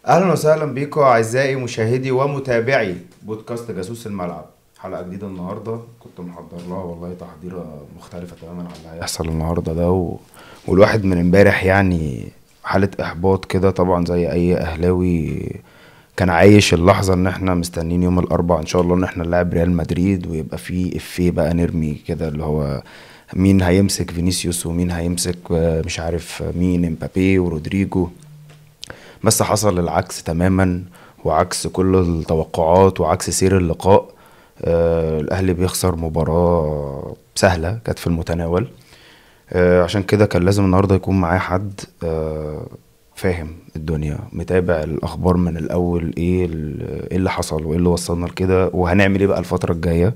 اهلا وسهلا بيكم اعزائي مشاهدي ومتابعي بودكاست جاسوس الملعب. حلقة جديدة النهارده كنت محضر لها والله تحضيره مختلفة تماما عن اللي هيحصل النهارده ده والواحد من امبارح يعني حاله احباط كده، طبعا زي اي اهلاوي كان عايش اللحظة ان احنا مستنيين يوم الاربعاء ان شاء الله ان احنا نلعب ريال مدريد ويبقى فيه افيه بقى نرمي كده اللي هو مين هيمسك فينيسيوس ومين هيمسك مش عارف مين امبابي ورودريجو. بس حصل العكس تماما وعكس كل التوقعات وعكس سير اللقاء. الاهلي بيخسر مباراة سهلة كانت في المتناول. عشان كده كان لازم النهارده يكون معاه حد فاهم الدنيا، متابع الاخبار من الاول، ايه اللي حصل وايه اللي وصلنا لكده وهنعمل ايه بقى الفترة الجاية.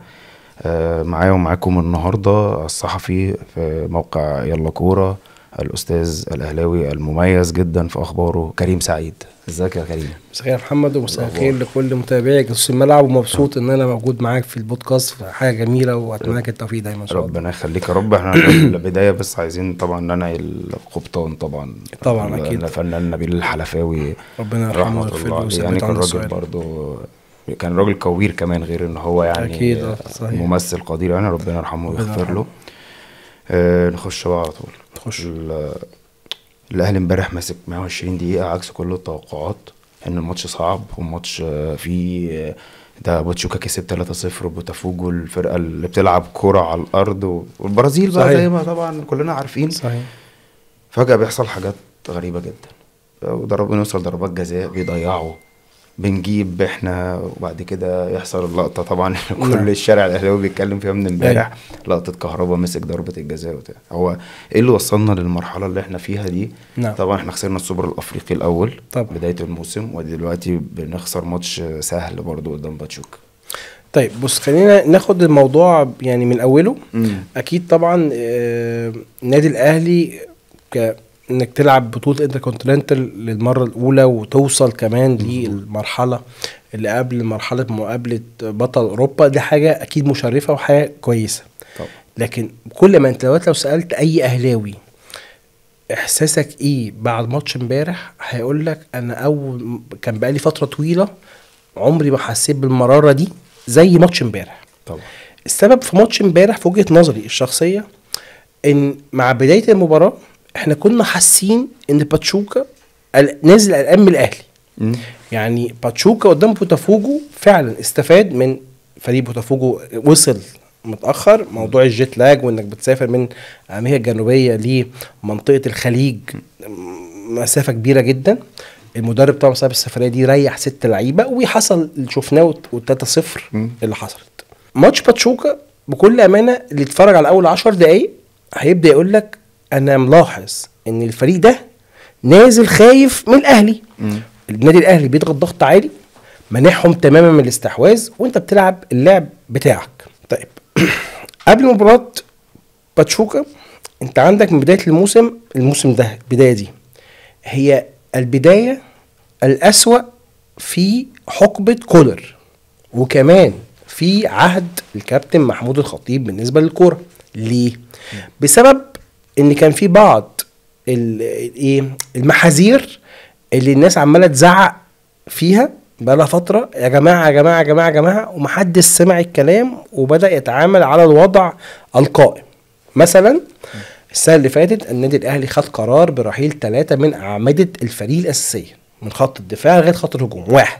معايا ومعاكم النهارده الصحفي في موقع يلا كورة، الاستاذ الاهلاوي المميز جدا في اخباره، كريم سعيد. ازيك يا كريم؟ مساء الخير يا محمد، ومساء الخير لكل متابعي جاسوس الملعب، ومبسوط ان انا موجود معاك في البودكاست، حاجة جميلة واتمنى لك التوفيق دايما ان شاء الله. ربنا يخليك يا رب. احنا في البداية بس عايزين طبعا ننعي القبطان، طبعا اكيد الفنان نبيل الحلفاوي، ربنا يرحمه ويغفر له. يعني كان راجل برضه، كان راجل كوير كمان، غير ان هو يعني أكيد صحيح ممثل قدير، يعني ربنا يرحمه ويغفر له. نخش بقى على طول. نخش. الاهلي امبارح ماسك 120 دقيقة عكس كل التوقعات، ان الماتش صعب والماتش فيه ده باتشوكا كسب 3-0 وبوتافوجو الفرقة اللي بتلعب كورة على الارض والبرازيل بقى زي ما طبعا كلنا عارفين. صحيح. فجاة بيحصل حاجات غريبة جدا، وضرب نوصل ضربات جزاء بيضيعوا، بنجيب احنا، وبعد كده يحصل اللقطة طبعا كل الشارع الاهلاوي بيتكلم فيها من امبارح، لقطة كهربا مسك ضربه الجزاء وبتاع. هو ايه اللي وصلنا للمرحلة اللي احنا فيها دي؟ نعم. طبعا احنا خسرنا السوبر الافريقي الاول طبعا بداية الموسم، ودلوقتي بنخسر ماتش سهل برضو قدام باتشوكا. طيب بص، خلينا ناخد الموضوع يعني من اوله. اكيد طبعا النادي الاهلي انك تلعب بطولة انتركونتيننتال للمرة الأولى وتوصل كمان للمرحلة اللي قبل مرحلة مقابلة بطل أوروبا، دي حاجة أكيد مشرفة وحاجة كويسة. طبعا. لكن كل ما أنت لو سألت أي أهلاوي إحساسك إيه بعد ماتش امبارح، هيقول لك أنا أول كان بقالي فترة طويلة عمري ما حسيت بالمرارة دي زي ماتش امبارح. طبعا. السبب في ماتش امبارح في وجهة نظري الشخصية إن مع بداية المباراة احنا كنا حاسين ان باتشوكا نازل قلقان من الاهلي. يعني باتشوكا قدام بوتافوجو فعلا استفاد من فريق بوتافوجو، وصل متاخر، موضوع ال jet lag وانك بتسافر من امريكا الجنوبية لمنطقه الخليج مسافة كبيرة جدا. المدرب طبعا بسبب السفرية دي ريح 6 لعيبة، وحصل اللي شفناه وال3-0 اللي حصلت. ماتش باتشوكا بكل امانه اللي اتفرج على اول 10 دقائق هيبدا يقول لك انا ملاحظ ان الفريق ده نازل خايف من الاهلي. النادي الاهلي بيضغط ضغط عالي، مانعهم تماما من الاستحواذ، وانت بتلعب اللعب بتاعك. طيب قبل مباراة باتشوكا انت عندك من بداية الموسم ده، البداية دي هي البداية الاسوأ في حقبة كولر، وكمان في عهد الكابتن محمود الخطيب بالنسبة للكورة. ليه؟ بسبب ان كان في بعض المحاذير اللي الناس عماله تزعق فيها بقالها فترة، يا جماعة يا جماعة يا جماعة يا جماعة، ومحدش سمع الكلام وبدا يتعامل على الوضع القائم. مثلا السنة اللي فاتت النادي الاهلي خد قرار برحيل 3 من اعمدة الفريق الاساسية من خط الدفاع لغاية خط الهجوم. 1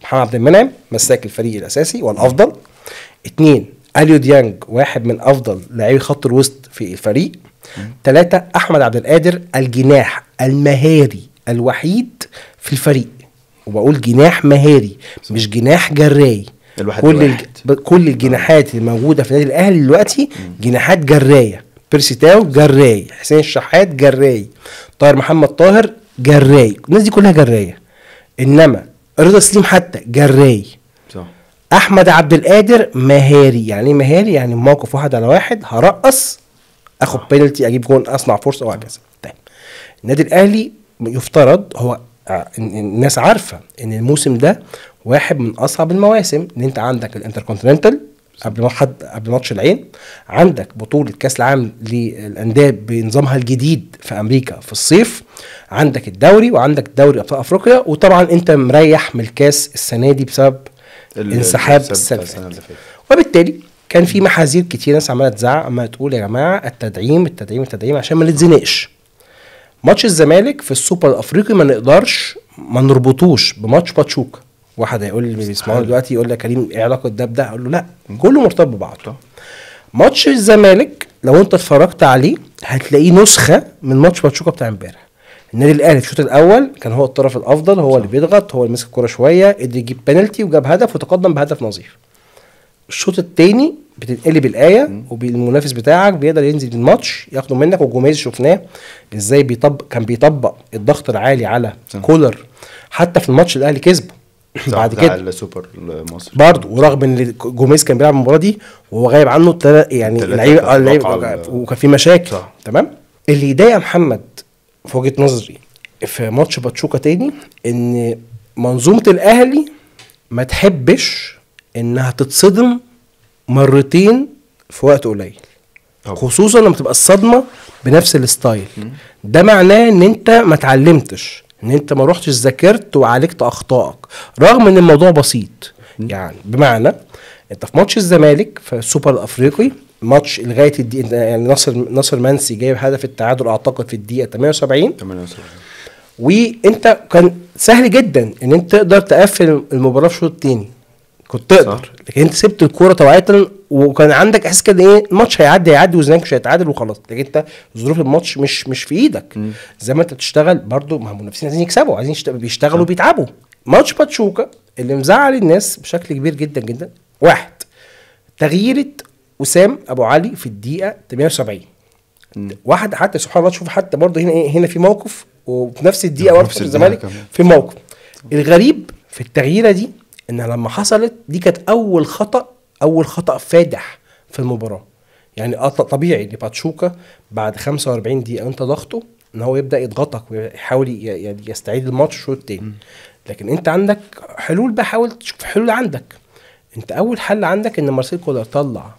محمد عبد المنعم مساك الفريق الاساسي والافضل. 2 اليو ديانج واحد من افضل لاعبي خط الوسط في الفريق. 3 احمد عبد القادر الجناح المهاري الوحيد في الفريق، وبقول جناح مهاري مش جناح جراي. كل الجناحات الموجودة في النادي الاهلي دلوقتي جناحات جرايه. بيرسي تاو جراي، حسين الشحات جراي، طاهر محمد طاهر جراي، الناس دي كلها جرايه. انما رضا سليم حتى جراي. صح. احمد عبد القادر مهاري. يعني ايه مهاري؟ يعني موقف 1 على 1 هرقص، اخد بينالتي، اجيب جون، اصنع فرصة، وهكذا. طيب النادي الاهلي يفترض هو الناس عارفه ان الموسم ده واحد من اصعب المواسم، ان انت عندك الانتركونتيننتال قبل ماتش العين، عندك بطوله كاس العالم للاندية بنظامها الجديد في امريكا في الصيف، عندك الدوري وعندك دوري ابطال افريقيا، وطبعا انت مريح من الكاس السنة دي بسبب انسحاب السنة اللي فاتت. وبالتالي كان في محاذير كتير، ناس عماله تزعق، عماله تقول يا جماعة التدعيم التدعيم التدعيم عشان ما نتزنقش. ماتش الزمالك في السوبر الافريقي ما نقدرش ما نربطوش بماتش باتشوكا. واحد هيقول لي بيسمعوني دلوقتي يقول لك كريم ايه علاقة ده بده؟ اقول له لا، كله مرتبط ببعضه. ماتش الزمالك لو انت اتفرجت عليه هتلاقيه نسخه من ماتش باتشوكا بتاع امبارح. النادي الاهلي في الشوط الاول كان هو الطرف الافضل، هو اللي بيضغط، هو اللي مسك الكورة شوية، قدر يجيب بنالتي وجاب هدف وتقدم بهدف نظيف. الشوط الثاني بتتقلب الايه، وبالمنافس بتاعك بيقدر ينزل الماتش ياخده منك. وجوميز شفناه ازاي بيطبق، كان بيطبق الضغط العالي على كولر حتى في الماتش الاهلي كسبه بعد كده السوبر المصري برضه، ورغم ان جوميز كان بيلعب المباراة دي وهو غايب عنه يعني لعيبة وكان في مشاكل. صح. تمام. اللي يضايق محمد في وجهه نظري في ماتش باتشوكا تاني ان منظومة الاهلي ما تحبش انها تتصدم مرتين في وقت قليل، خصوصا لما تبقى الصدمة بنفس ال style. ده معناه ان انت ما اتعلمتش، ان انت ما روحتش ذاكرت وعالجت اخطائك، رغم ان الموضوع بسيط. يعني بمعنى انت في ماتش الزمالك في السوبر الافريقي، ماتش لغاية الدقيقة يعني ناصر منسي جايب هدف التعادل اعتقد في الدقيقة 78، وانت كان سهل جدا ان انت تقدر تقفل المباراة في الشوط الثاني، كنت تقدر، لكن انت سبت الكورة طوعيه، وكان عندك احساس كده ايه الماتش هيعدي والزمالك مش هيتعادل وخلاص. لكن انت ظروف الماتش مش في ايدك. زي ما انت بتشتغل برضو مع المنافسين عايزين يكسبوا، عايزين بيشتغلوا وبيتعبوا. ماتش باتشوكا اللي مزعل الناس بشكل كبير جدا جدا، واحد تغييره وسام ابو علي في الدقيقة 78. واحد حتى سبحان الله تشوف حتى برضه هنا ايه، هنا في موقف وفي نفس الدقيقة برضه في الزمالك في موقف. الغريب في التغييره دي ان لما حصلت دي كانت اول خطا فادح في المباراة. يعني طبيعي ان باتشوكا بعد 45 دقيقة انت ضغطه ان هو يبدا يضغطك ويحاول يعني يستعيد الماتش الشوط الثاني، لكن انت عندك حلول بقى، حاول تشوف حلول عندك. انت اول حل عندك ان مارسيل كولر طلع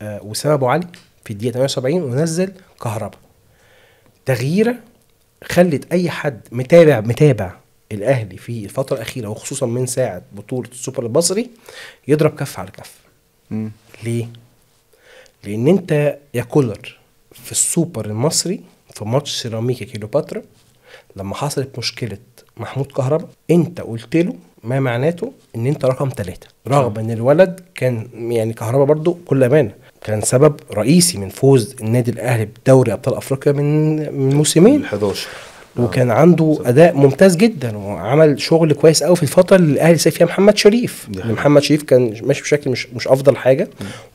وسام ابو علي في الدقيقة 78 ونزل كهربا. تغييره خلت اي حد متابع الاهلي في الفترة الاخيرة وخصوصا من ساعة بطوله السوبر المصري يضرب كف على كف. ليه؟ لان انت يا كولر في السوبر المصري في ماتش سيراميكا كيلوباترا لما حصلت مشكلة محمود كهربا انت قلت له ما معناته ان انت رقم 3، رغم ان الولد كان يعني كهربا برضو كل امانه كان سبب رئيسي من فوز النادي الاهلي بدوري ابطال افريقيا من موسمين 11، وكان عنده اداء ممتاز جدا وعمل شغل كويس قوي في الفترة اللي الاهلي ساب فيها محمد شريف. محمد شريف كان ماشي بشكل مش افضل حاجة،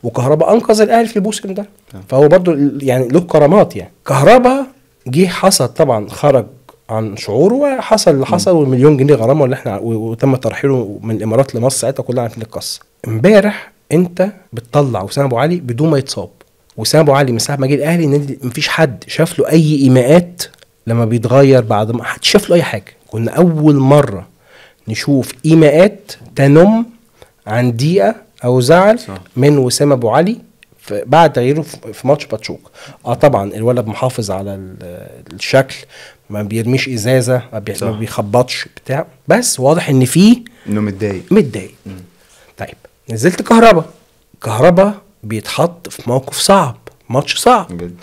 وكهربا انقذ الاهلي في الموسم ده، فهو برضو يعني له كرامات. يعني كهربا جه حصل طبعا خرج عن شعوره وحصل اللي حصل، والمليون جنيه غرامة اللي احنا وتم ترحيله من الامارات لمصر ساعتها، كلنا عارفين القصة. امبارح انت بتطلع وسام ابو علي بدون ما يتصاب. وسام ابو علي من ساعة ما جه الاهلي النادي مفيش حد شاف له اي ايماءات لما بيتغير، بعد ما حد شاف له اي حاجة. كنا اول مرة نشوف ايماءات تنم عن ضيقه او زعل من وسام ابو علي بعد تغييره في ماتش باتشوكا. طبعا الولد محافظ على الشكل، ما بيرميش ازازة، ما بيخبطش بتاع، بس واضح ان فيه انه متضايق. طيب نزلت كهربا بيتحط في موقف صعب، ماتش صعب جد.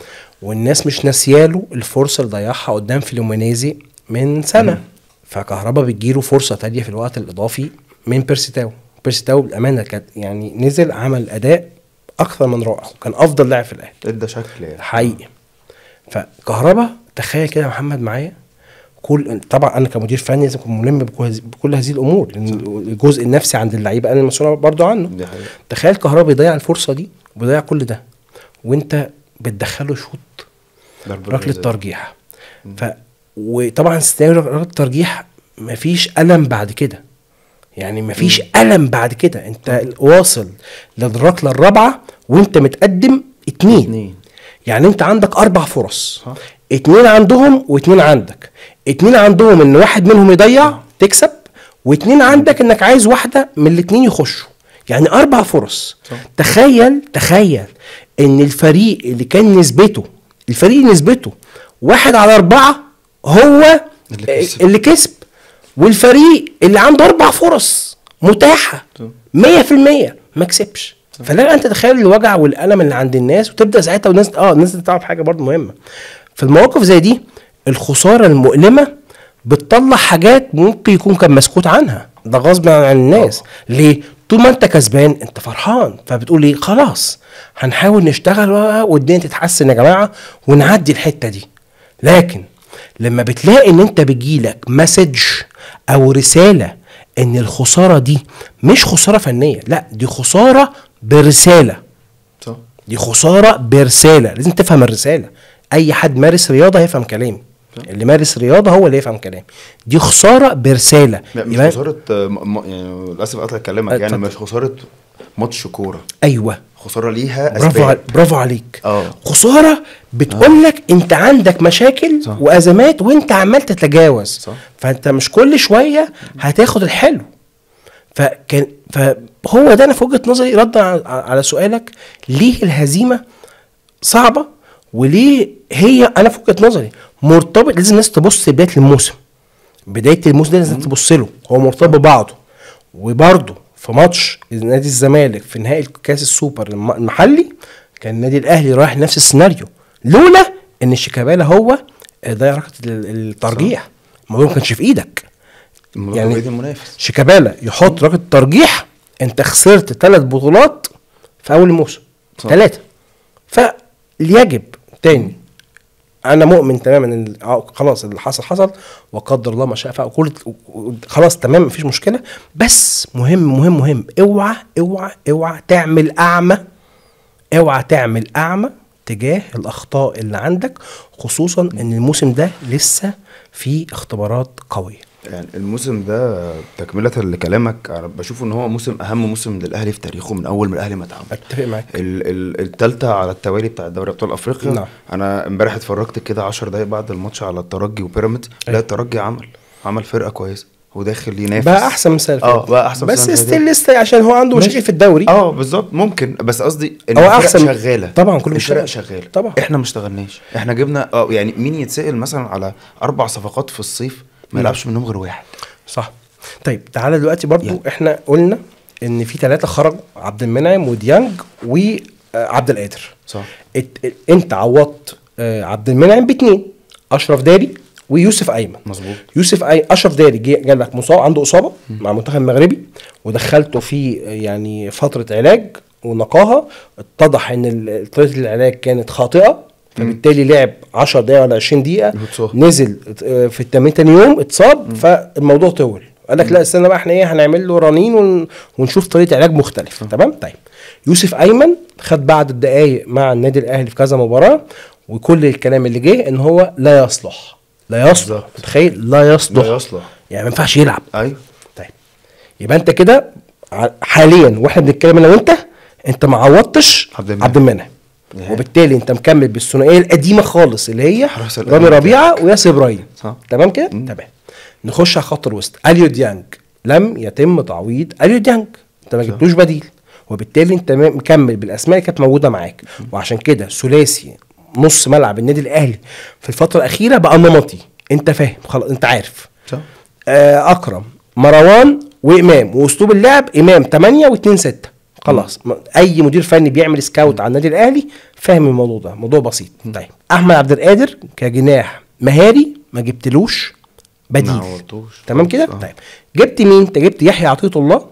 والناس مش ناسياله الفرصة اللي ضيعها قدام فلومينيزي من سنة. فكهربا بتجيله فرصة تانية في الوقت الاضافي من بيرسي تاو. بالامانة كانت يعني نزل عمل اداء اكثر من رائع، وكان افضل لاعب في الاهلي، ادى شكل يعني حقيقي. فكهربا تخيل كده يا محمد معايا، كل طبعا انا كمدير فني لازم اكون ملم بكل هذه الامور، لان الجزء النفسي عند اللعيبة انا المسؤول برضو عنه. تخيل كهربا يضيع الفرصة دي وبيضيع كل ده، وانت بتدخله شوط ركلة ترجيح. وطبعا سيناريو ركلة الترجيح مفيش الم بعد كده، يعني مفيش الم بعد كده، انت واصل للركله الرابعة وانت متقدم 2، يعني انت عندك 4 فرص، 2 عندهم و2 عندك، 2 عندهم ان واحد منهم يضيع تكسب، و2 عندك انك عايز واحدة من الاثنين يخشوا. يعني 4 فرص. صح. تخيل ان الفريق اللي كان نسبته، الفريق اللي نسبته 1/4 هو اللي كسب، والفريق اللي عنده 4 فرص متاحة 100% ما كسبش. فلا انت تخيل الوجع والالم اللي عند الناس، وتبدا ساعتها والناس الناس تعرف حاجة برضه مهمة في المواقف زي دي، الخسارة المؤلمة بتطلع حاجات ممكن يكون كان مسكوت عنها، ده غصب عن الناس. ليه؟ طول ما انت كسبان انت فرحان، فبتقول ايه خلاص هنحاول نشتغل والدنيا تتحسن يا جماعة ونعدي الحتة دي. لكن لما بتلاقي ان انت بيجيلك message او رسالة ان الخسارة دي مش خسارة فنية، لا دي خسارة برسالة. صح. دي خسارة برسالة، لازم تفهم الرسالة. اي حد مارس رياضة هيفهم كلامي، اللي مارس رياضة هو اللي يفهم كلامي. دي خسارة برسالة. لا مش خسارة يعني للاسف قطع كلامك، يعني مش خسارة ماتش كورة. ايوه خسارة ليها اسباب. برافو عليك. خسارة بتقول لك انت عندك مشاكل. صح. وازمات وانت عمال تتجاوز. صح. فانت مش كل شوية هتاخد الحلو. فكان فهو ده انا في وجهه نظري ردا على سؤالك ليه الهزيمة صعبة وليه هي انا في وجهه نظري مرتبط. لازم الناس تبص بداية الموسم، بداية الموسم ده لازم تبص له، هو مرتبط ببعضه. وبرده في ماتش نادي الزمالك في نهائي كاس السوبر المحلي كان النادي الاهلي رايح نفس السيناريو، لولا ان شيكابالا هو ضيع ركلة الترجيح. الموضوع ما كانش في ايدك، يعني في ايد المنافس. شيكابالا يحط ركلة الترجيح، انت خسرت 3 بطولات في اول الموسم، 3. فليجب تاني انا مؤمن تماما ان خلاص اللي حصل حصل وقدر الله ما شاء فعل، كل خلاص تمام مفيش مشكلة. بس مهم مهم مهم، اوعى اوعى اوعى تعمل اعمى، اوعى تعمل اعمى تجاه الاخطاء اللي عندك، خصوصا ان الموسم ده لسه فيه اختبارات قوية. يعني الموسم ده تكمله لكلامك بشوف ان هو موسم اهم موسم للاهلي في تاريخه من اول ما الاهلي ما اتعمل. اتفق معاك. الثالثة على التوالي بتاع دوري ابطال افريقيا. نعم. انا امبارح اتفرجت كده 10 دقايق بعد الماتش على الترجي وبيراميدز. لا الترجي عمل فرقه كويسة وداخل ينافس، بقى احسن من السنة اللي فاتت. بقى احسن، بس still لسه عشان هو عنده مشاكل في الدوري. بالظبط ممكن، بس قصدي ان الفرق شغالة طبعا، كل الفرق شغالة طبعا. احنا ما اشتغلناش، احنا جبنا يعني مين يتسال مثلا على 4 صفقات في الصيف ما يلعبش منهم غير واحد. صح. طيب تعالى دلوقتي برضو يعني. احنا قلنا ان في 3 خرجوا، عبد المنعم وديانج وعبد القادر. صح. انت عوضت عبد المنعم ب2، اشرف داري ويوسف ايمن. مظبوط. يوسف اشرف داري جالك مصاب، عنده اصابه مع المنتخب المغربي، ودخلته في يعني فترة علاج ونقاهه، اتضح ان طريقه العلاج كانت خاطئه، فبالتالي لعب 10 دقايق ولا 20 دقيقة، نزل في التمرين تاني يوم اتصاب، فالموضوع طول. قال لك لا استنى بقى، احنا ايه هنعمل له رنين ونشوف طريقه علاج مختلفة. تمام. طيب يوسف ايمن خد بعد الدقايق مع النادي الاهلي في كذا مباراة، وكل الكلام اللي جه ان هو لا يصلح، لا يصلح. متخيل؟ لا يصلح، لا يصلح، يعني ما ينفعش يلعب. ايوه. طيب يبقى انت كده حاليا واحنا بنتكلم انا وانت، انت ما عوضتش عبد المنعم، وبالتالي انت مكمل بالثنائيه القديمة خالص اللي هي رامي ربيعة وياسر ابراهيم. تمام كده؟ تمام. نخش على خط الوسط. اليو ديانج لم يتم تعويض اليو ديانج، انت ما جبتلوش بديل، وبالتالي انت مكمل بالاسماء اللي كانت موجودة معاك. وعشان كده ثلاثي نص ملعب النادي الاهلي في الفترة الاخيرة بقى نمطي، انت فاهم خلاص، انت عارف. اكرم، مروان، وامام، واسلوب اللعب امام 8 و2 6. خلاص اي مدير فني بيعمل scout على النادي الاهلي فاهم الموضوع ده، موضوع بسيط. طيب احمد عبد القادر كجناح مهاري ما جبتلوش بديل، تمام كده؟ طيب جبت مين؟ انت جبت يحيى عطية الله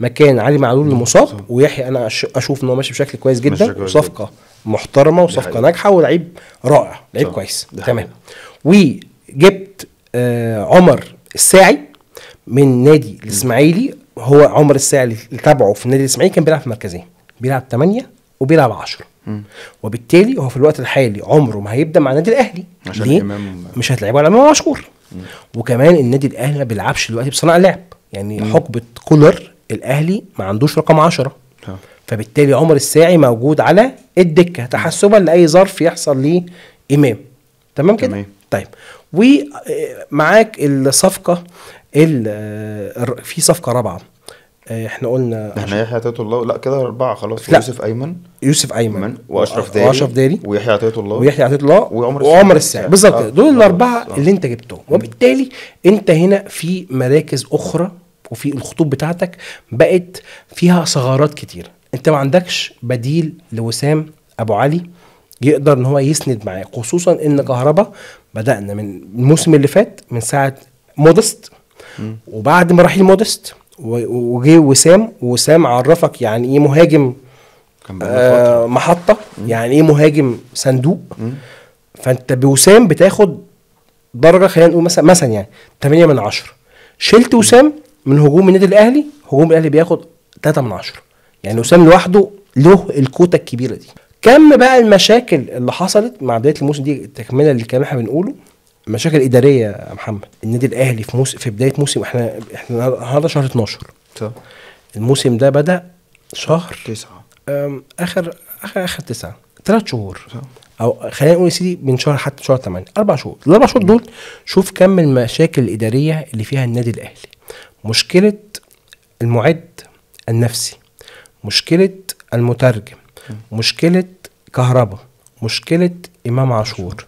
مكان علي معلول المصاب، ويحيى انا اشوف ان هو ماشي بشكل كويس جدا، وصفقه محترمه وصفقه ناجحة ولعيب رائع، لعيب كويس. تمام. وجبت عمر الساعي من نادي الاسماعيلي. هو عمر الساعي اللي تابعه في النادي الاسماعيلي كان بيلعب في مركزين، بيلعب 8 وبيلعب 10، وبالتالي هو في الوقت الحالي عمره ما هيبدا مع النادي الاهلي. ليه؟ مش هتلعبه على امام عاشور. وكمان النادي الاهلي ما بيلعبش دلوقتي بصناعة لعب، يعني حقبة كولر الاهلي ما عندوش رقم 10، فبالتالي عمر الساعي موجود على الدكة تحسبا لاي ظرف يحصل ليه امام. تمام كده؟ طيب ومعاك الصفقة في صفقة رابعه، احنا قلنا احنا يحيى عطية الله، لا كده 4 خلاص. لا. يوسف ايمن واشرف داري ويحيى عطية الله وعمر الساعي بالظبط. دول الاربعة اللي انت جبتهم، وبالتالي انت هنا في مراكز اخرى وفي الخطوط بتاعتك بقت فيها ثغرات كتيرة. انت ما عندكش بديل لوسام ابو علي يقدر ان هو يسند معاه، خصوصا ان كهربا بدأنا من الموسم اللي فات من ساعة مودست، وبعد ما رحيل مودست وجه وسام، وسام عرفك يعني ايه مهاجم محطة، يعني ايه مهاجم صندوق. فانت بوسام بتاخد درجه، خلينا نقول مثلا يعني 8 من 10. شلت وسام من هجوم النادي الاهلي، هجوم الاهلي بياخد 3 من 10. يعني وسام لوحده له الكوتا الكبيرة دي. كم بقى المشاكل اللي حصلت مع بداية الموسم دي، تكمله للكلام اللي احنا بنقوله، مشاكل ادارية يا محمد. النادي الاهلي في موسم، في بداية موسم، احنا النهارده شهر 12، صح؟ الموسم ده بدا شهر 9، اخر اخر اخر 9، 3 شهور، صح؟ او خلينا نقول يا سيدي من شهر حتى شهر 8، 4 شهور. الاربع شهور دول شوف كم المشاكل الادارية اللي فيها النادي الاهلي. مشكلة المعد النفسي، مشكلة المترجم، مشكلة كهربا، مشكلة امام عاشور،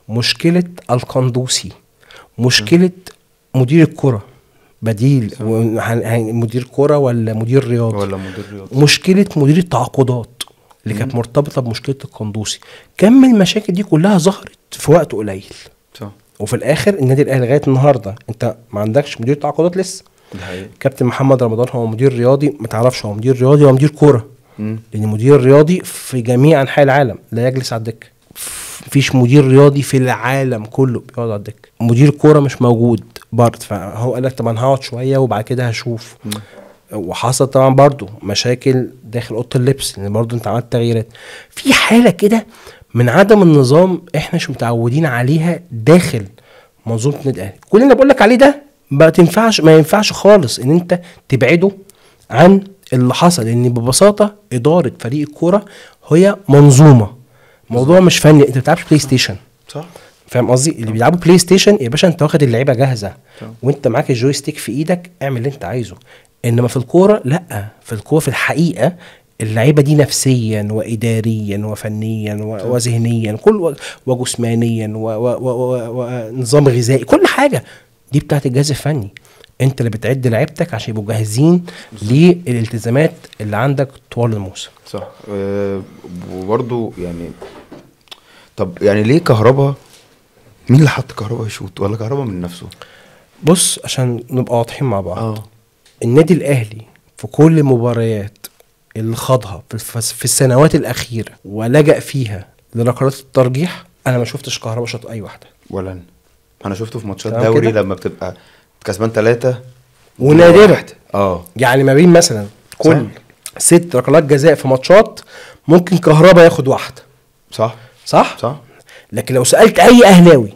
مشكلة القندوسي، مشكلة مدير الكره بديل، مدير كره ولا مدير رياضي، مشكلة مدير التعاقدات اللي كانت مرتبطة بمشكلة القندوسي. كم المشاكل دي كلها ظهرت في وقت قليل، صح؟ وفي الاخر النادي الاهلي لغاية النهارده انت ما عندكش مدير تعاقدات لسه. كابتن محمد رمضان هو مدير رياضي، ما تعرفش هو مدير رياضي ولا مدير كورة، لان مدير رياضي في جميع انحاء العالم لا يجلس على الدكة. مفيش مدير رياضي في العالم كله بيقعد على الدكة. مدير كورة مش موجود برضه، فهو قال لك طب انا هقعد شوية وبعد كده هشوف. وحصل طبعا برضه مشاكل داخل اوضة اللبس، لان برضه انت عملت تغييرات. في حاله كده من عدم النظام احنا مش متعودين عليها داخل منظومة النادي الاهلي. كل اللي انا بقول لك عليه ده ما تنفعش، ما ينفعش خالص ان انت تبعده عن اللي حصل، لان ببساطة ادارة فريق الكورة هي منظومة، موضوع مش فني. انت ما بتلعبش بلاي ستيشن، صح؟ فاهم قصدي؟ اللي بيلعبوا بلاي ستيشن يا باشا انت واخد اللعيبة جاهزة، وانت معاك ال joystick في ايدك، اعمل اللي انت عايزه. انما في الكورة لا، في الكورة في الحقيقة اللعيبة دي نفسيا واداريا وفنيا وذهنيا، كل وجسمانيا ونظام غذائي، كل حاجة دي بتاعت الجهاز الفني. انت اللي بتعد لعيبتك عشان يبقوا جاهزين للالتزامات اللي عندك طوال الموسم، صح؟ وبرده يعني طب يعني ليه كهربا، مين اللي حط كهربا يشوط ولا كهربا من نفسه؟ بص عشان نبقى واضحين مع بعض، النادي الاهلي في كل المباريات اللي خاضها في السنوات الاخيرة ولجأ فيها لركلات الترجيح، انا ما شفتش كهربا شاط اي واحدة. ولا انا شفته في ماتشات دوري لما بتبقى كسبان 3 ونادرة، يعني ما بين مثلا كل 6 ركلات جزاء في ماتشات ممكن كهربا ياخد واحدة، صح؟ صح؟ صح. لكن لو سألت أي أهلاوي،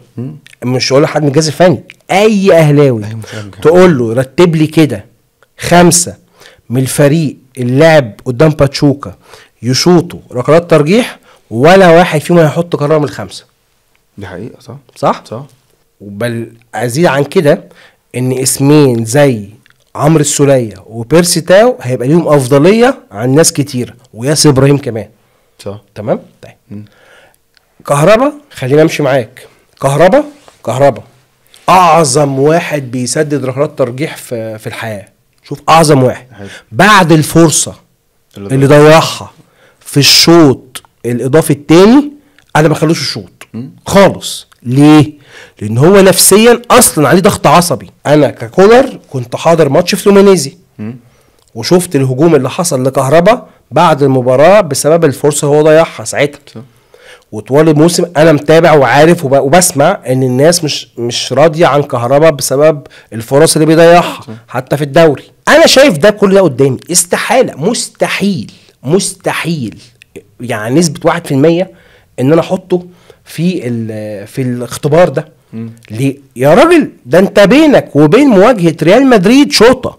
مش هقول لحد من الجهاز الفني، أي أهلاوي تقول له رتب لي كده 5 من الفريق اللي لعب قدام باتشوكا يشوطوا ركلات ترجيح، ولا واحد فيهم هيحط قرار من ال5. دي حقيقة، صح؟ صح؟ صح. وبل أزيد عن كده إن اسمين زي عمرو السولية وبيرسي تاو هيبقى ليهم أفضلية عن ناس كتيرة، وياسر إبراهيم كمان. صح. تمام؟ طيب. كهربا، خلينا امشي معاك. كهربا اعظم واحد بيسدد ركلات ترجيح في الحياة. شوف اعظم واحد بعد الفرصة اللي ضيعها في الشوط الاضافي الثاني، انا ما خلوش الشوط خالص. ليه؟ لان هو نفسيا اصلا عليه ضغط عصبي. انا ككولر كنت حاضر ماتش فلومينيزي وشفت الهجوم اللي حصل لكهربا بعد المباراة بسبب الفرصة هو ضيعها ساعتها. وطوال الموسم انا متابع وعارف وبسمع ان الناس مش راضية عن كهربا بسبب الفرص اللي بيضيعها حتى في الدوري. انا شايف ده كل ده قدامي، استحالة، مستحيل مستحيل، يعني نسبه 1% ان انا احطه في الاختبار ده. ليه يا راجل؟ ده انت بينك وبين مواجهة ريال مدريد شوطه،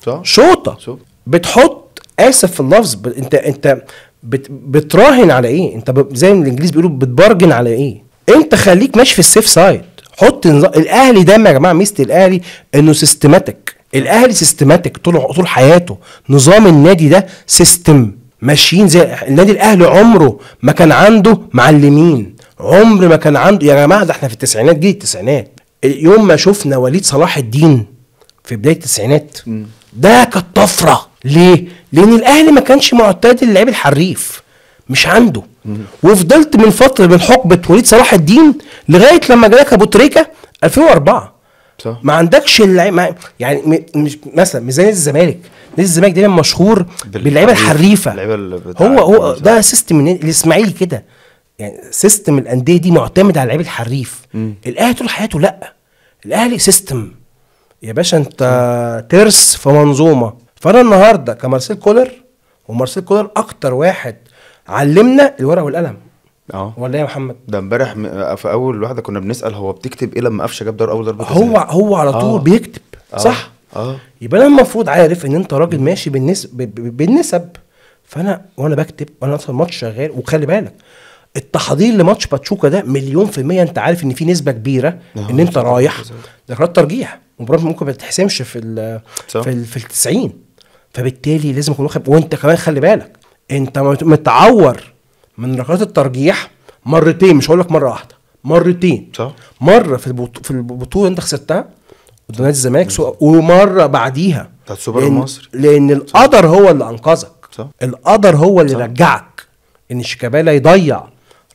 صح؟ شوطه بتحط، اسف في اللفظ، انت بتراهن على ايه؟ انت زي ما الانجليز بيقولوا بتبرجن على ايه؟ انت خليك ماشي في ال safe side. حط الاهلي ده يا جماعة، ميزة الاهلي انه systematic. الاهلي systematic طول حياته، نظام النادي ده system، ماشيين زي النادي الاهلي عمره ما كان عنده معلمين، عمر ما كان عنده. يا جماعة ده احنا في التسعينات، جيل التسعينات، يوم ما شفنا وليد صلاح الدين في بداية التسعينات ده كانت طفرة. ليه؟ لان الاهلي ما كانش معتاد اللعيب الحريف، مش عنده. وفضلت من فترة من حقبة وليد صلاح الدين لغاية لما جالك ابو تريكه 2004. صح. ما عندكش اللعيب، يعني مش مثلا مش زي نادي الزمالك، نادي الزمالك دايما مشهور باللعيبه الحريفه. هو ده system الاسماعيلي كده، يعني system الاندية دي معتمد على اللعيب الحريف. الاهلي طول حياته لا، الاهلي system يا باشا، انت ترس في منظومة. فانا النهارده كمارسيل كولر، ومارسيل كولر اكتر واحد علمنا الورقة والقلم. ولا يا محمد؟ ده امبارح في اول واحدة كنا بنسال هو بتكتب ايه لما قفشه جاب اول ضربه، هو على طول بيكتب. صح. يبقى انا المفروض عارف ان انت راجل ماشي بالنسب. فانا وانا بكتب وانا اصلا الماتش شغال، وخلي بالك التحضير لماتش باتشوكا ده 100% انت عارف ان في نسبه كبيرة ان انت رايح ضربات ترجيح، مباراة ممكن ما تتحسمش في ال 90، فبالتالي لازم يكون واخد. وانت كمان خلي بالك انت متعور من ركلات الترجيح مرتين، مش هقول لك مرة واحدة، مرتين. صح. مرة في البطولة انت خسرتها قدام نادي الزمالك، ومرة بعديها بتاعت السوبر المصري، لان القدر هو اللي انقذك. صح. القدر هو اللي صح. رجعك ان شيكابالا يضيع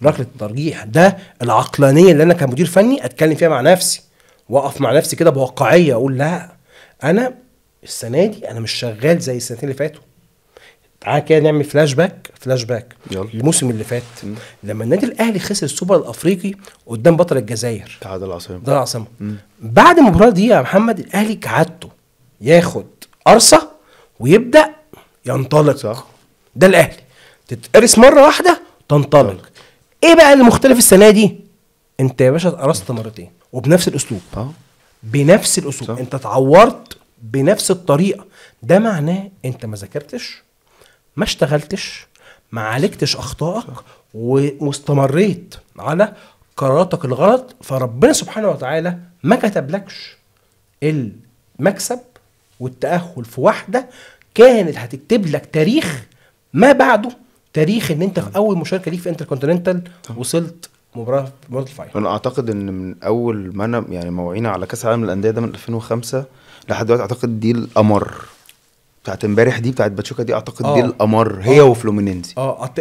ركلة الترجيح. ده العقلانية اللي انا كمدير فني اتكلم فيها مع نفسي، واقف مع نفسي كده بواقعية، اقول لا انا السنة دي انا مش شغال زي السنتين اللي فاتوا. تعالى كده نعمل فلاش باك الموسم اللي فات. لما النادي الاهلي خسر السوبر الافريقي قدام بطل الجزائر اتحاد العاصمة، ده العاصمة. بعد المباراة دي يا محمد الاهلي كعادته ياخد قرصة ويبدا ينطلق. صح. ده الاهلي تتقرص مرة واحدة تنطلق. ايه بقى اللي مختلف السنة دي؟ انت يا باشا اتقرصت مرتين وبنفس الاسلوب. بنفس الاسلوب. صح. انت اتعورت بنفس الطريقة. ده معناه انت ما ذاكرتش، ما اشتغلتش، ما عالجتش اخطائك، واستمريت على قراراتك الغلط. فربنا سبحانه وتعالى ما كتبلكش المكسب والتأهل في واحدة كانت هتكتب لك تاريخ ما بعده، تاريخ ان انت في اول مشاركة ليك في انتركونتيننتال وصلت مباراة ال final. انا اعتقد ان من اول ما انا يعني موعينا على كاس العالم للاندية ده من 2005 لحد دلوقتي، اعتقد دي القمر بتاعت امبارح دي، بتاعت باتشوكا دي، اعتقد دي القمر هي وفلومينينزي.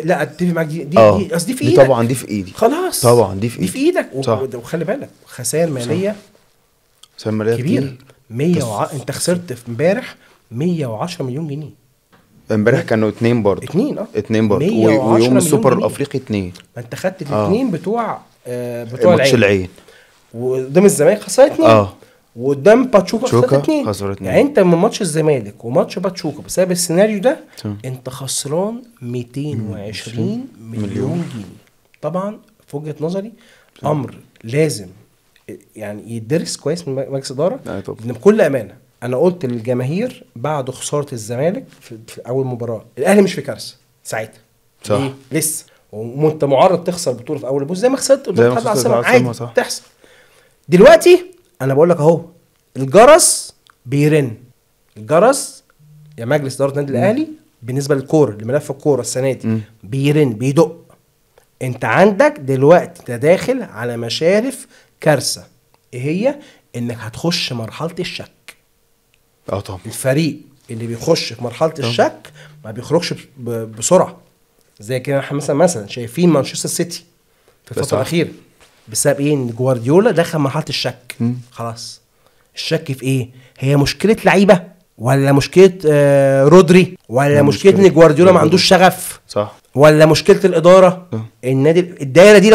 لا اتفق معاك، دي اصل دي في ايدك. طبعا دي في ايدي، خلاص طبعا دي في ايدي، دي في ايدك. وخلي بالك خسائر ماليه، خسائر ماليه كبيرة. انت خسرت في امبارح 110 مليون جنيه. امبارح كانوا 2 برضه، 2 برضه، ويوم السوبر الافريقي 2. ما انت خدت الاثنين بتوع ماتش العين، وقدام الزمالك خسرت 2، وقدام باتشوكا خسرت 2. يعني انت من ماتش الزمالك وماتش باتشوكا بسبب السيناريو ده انت خسران 220 مليون جنيه. طبعا في وجهه نظري امر لازم يعني يدرس كويس من مجلس ادارة. لان بكل امانه انا قلت للجماهير بعد خسارة الزمالك في اول مباراة، الاهلي مش في كارثة ساعتها. صح. لسه وانت معرض تخسر بطوله في اول بوز زي ما خسرت قدام اتحاد العاصمة، عادي تحصل. دلوقتي انا بقول لك اهو الجرس بيرن، الجرس يا مجلس ادارة النادي الاهلي بالنسبة للكورة، لملف الكورة السنة دي بيرن، بيدق. انت عندك دلوقتي انت داخل على مشارف كارثة. ايه هي؟ انك هتخش مرحلة الشك. طبعا الفريق اللي بيخش في مرحلة الشك ما بيخرجش بسرعة، زي كده احنا مثلا شايفين مانشستر سيتي في الفترة الاخيرة بسبب ايه؟ ان جوارديولا دخل مرحلة الشك. خلاص الشك في ايه؟ هي مشكلة لعيبة ولا مشكلة رودري، ولا مشكلة ان جوارديولا ما عندوش شغف، صح، ولا مشكلة الادارة؟ النادي الدايرة دي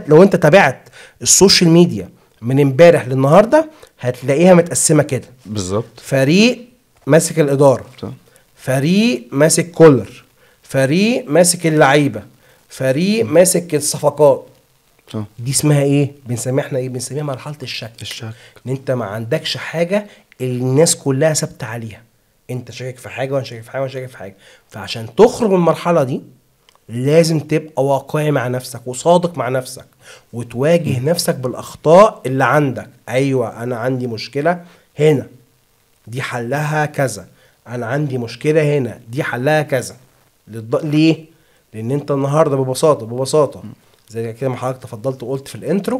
لو انت تابعت ال social media من امبارح للنهاردة هتلاقيها متقسمه كده بالظبط. فريق ماسك الادارة، صح، فريق ماسك كولر، فريق ماسك اللعيبة، فريق ماسك الصفقات. صح. دي اسمها ايه؟ بنسميها احنا ايه؟ بنسميها مرحلة الشك. الشك ان انت ما عندكش حاجة الناس كلها ثابتة عليها، انت شاكك في حاجة وانا شاكك في حاجة وانا شاكك في حاجة. فعشان تخرج من المرحلة دي لازم تبقى واقعي مع نفسك وصادق مع نفسك وتواجه نفسك بالاخطاء اللي عندك. ايوه انا عندي مشكلة هنا، دي حلها كذا، انا عندي مشكلة هنا دي حلها كذا. ليه؟ لان انت النهارده ببساطة زي كده ما حضرتك تفضلت وقلت في ال intro،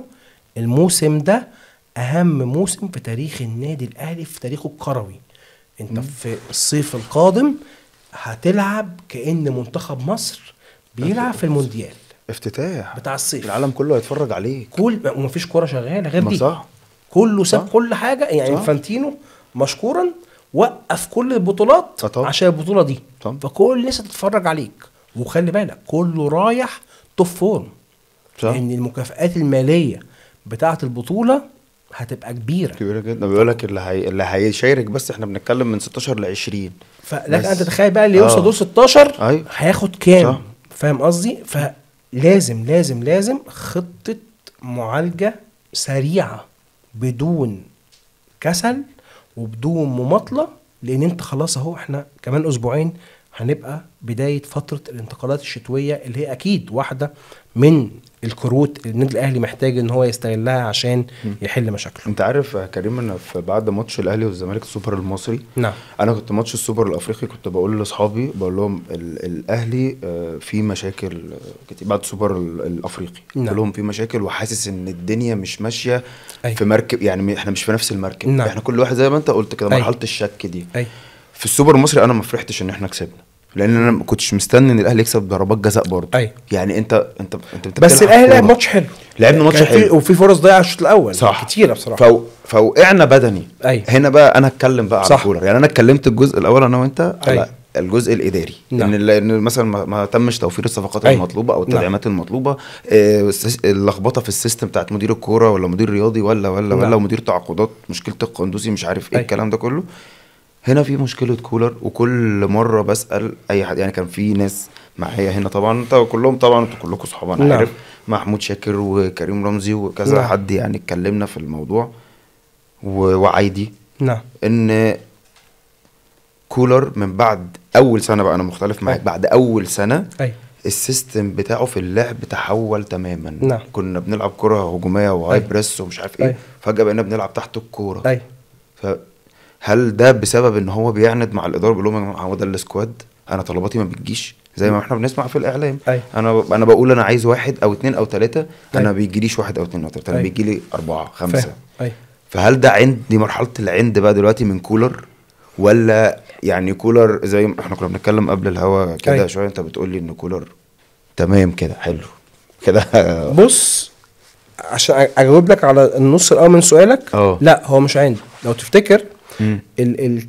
الموسم ده اهم موسم في تاريخ النادي الاهلي، في تاريخه الكروي. انت في الصيف القادم هتلعب كأن منتخب مصر بيلعب في المونديال، افتتاح بتاع الصيف، العالم كله هيتفرج عليك، كل ومفيش كورة شغالة غير دي. صح. كله ساب كل حاجة يعني. انفانتينو مشكورا وقف كل البطولات عشان البطولة دي. طبعا. فكل الناس هتتفرج عليك، وخلي بالك كله رايح top form، لان المكافآت المالية بتاعه البطولة هتبقى كبيرة جدا. بيقول لك اللي هيشارك، بس احنا بنتكلم من 16 ل 20، فلك انت تتخيل بقى اللي يوصل دور 16 أيوه. هياخد كام؟ فاهم قصدي؟ فلازم لازم لازم خطه معالجة سريعة بدون كسل وبدون مماطله، لان انت خلاص اهو احنا كمان اسبوعين هنبقى بداية فترة الانتقالات الشتوية، اللي هي اكيد واحدة من الكروت اللي النادي الاهلي محتاج ان هو يستغلها عشان يحل مشاكله. انت عارف يا كريم، انا في بعد ماتش الاهلي والزمالك السوبر المصري، نعم، انا كنت ماتش السوبر الافريقي كنت بقول لاصحابي، بقول لهم الاهلي في مشاكل كتير بعد السوبر الافريقي، نعم. قلت لهم في مشاكل وحاسس ان الدنيا مش ماشية، أي. في مركب، يعني احنا مش في نفس المركب، نعم. احنا كل واحد زي ما انت قلت كده مرحلة الشك دي. أي. في السوبر المصري انا ما فرحتش ان احنا كسبنا، لان انا ما كنتش مستني ان الاهلي يكسب ضربات جزاء برضه. أي. يعني انت انت انت بس الاهلي لعب ماتش حلو، لعبنا ماتش حلو وفي فرص ضيعه الشوط الاول صح كتيرة بصراحة، فوقعنا بدني. أي. هنا بقى انا اتكلم بقى على كولر، يعني انا اتكلمت الجزء الاول انا وانت على أي. الجزء الاداري. نعم. ان مثلا ما تمش توفير الصفقات أي. المطلوبة او التدعيمات. نعم. المطلوبة، اللخبطة في ال system بتاعت مدير الكورة ولا مدير رياضي ولا ولا. ولا مدير تعاقدات، مشكلة القندوسي، مش عارف ايه. أي. الكلام ده كله هنا في مشكلة كولر. وكل مرة بسال اي حد، يعني كان في ناس معايا هنا طبعا، انت كلهم طبعا انتوا كلكم صحاب انا. نعم. عارف محمود شاكر وكريم رمزي وكذا. نعم. حد يعني اتكلمنا في الموضوع وعايدي. نعم. ان كولر من بعد اول سنة بقى، انا مختلف معاك. أي. بعد اول سنة. أي. ال system بتاعه في اللعب تحول تماما. نعم. كنا بنلعب كره هجومية و high press ومش عارف ايه. أي. فجاة بقينا بنلعب تحت الكورة. أي. هل ده بسبب ان هو بيعند مع الادارة، بيقول لهم يا جماعة هو ده ال squad، انا طلباتي ما بتجيش زي ما احنا بنسمع في الاعلام. أي. انا بقول انا عايز 1 أو 2 أو 3، انا بيجيليش 1 أو 2 أو 3، انا بيجيلي 4 5. أي. فهل ده عند دي مرحلة العند بقى دلوقتي من كولر، ولا يعني كولر زي ما احنا كنا بنتكلم قبل الهوا كده شوية، انت بتقول لي ان كولر تمام كده حلو كده؟ بص، عشان اجاوب لك على النص الاول من سؤالك، لا هو مش عند. لو تفتكر ال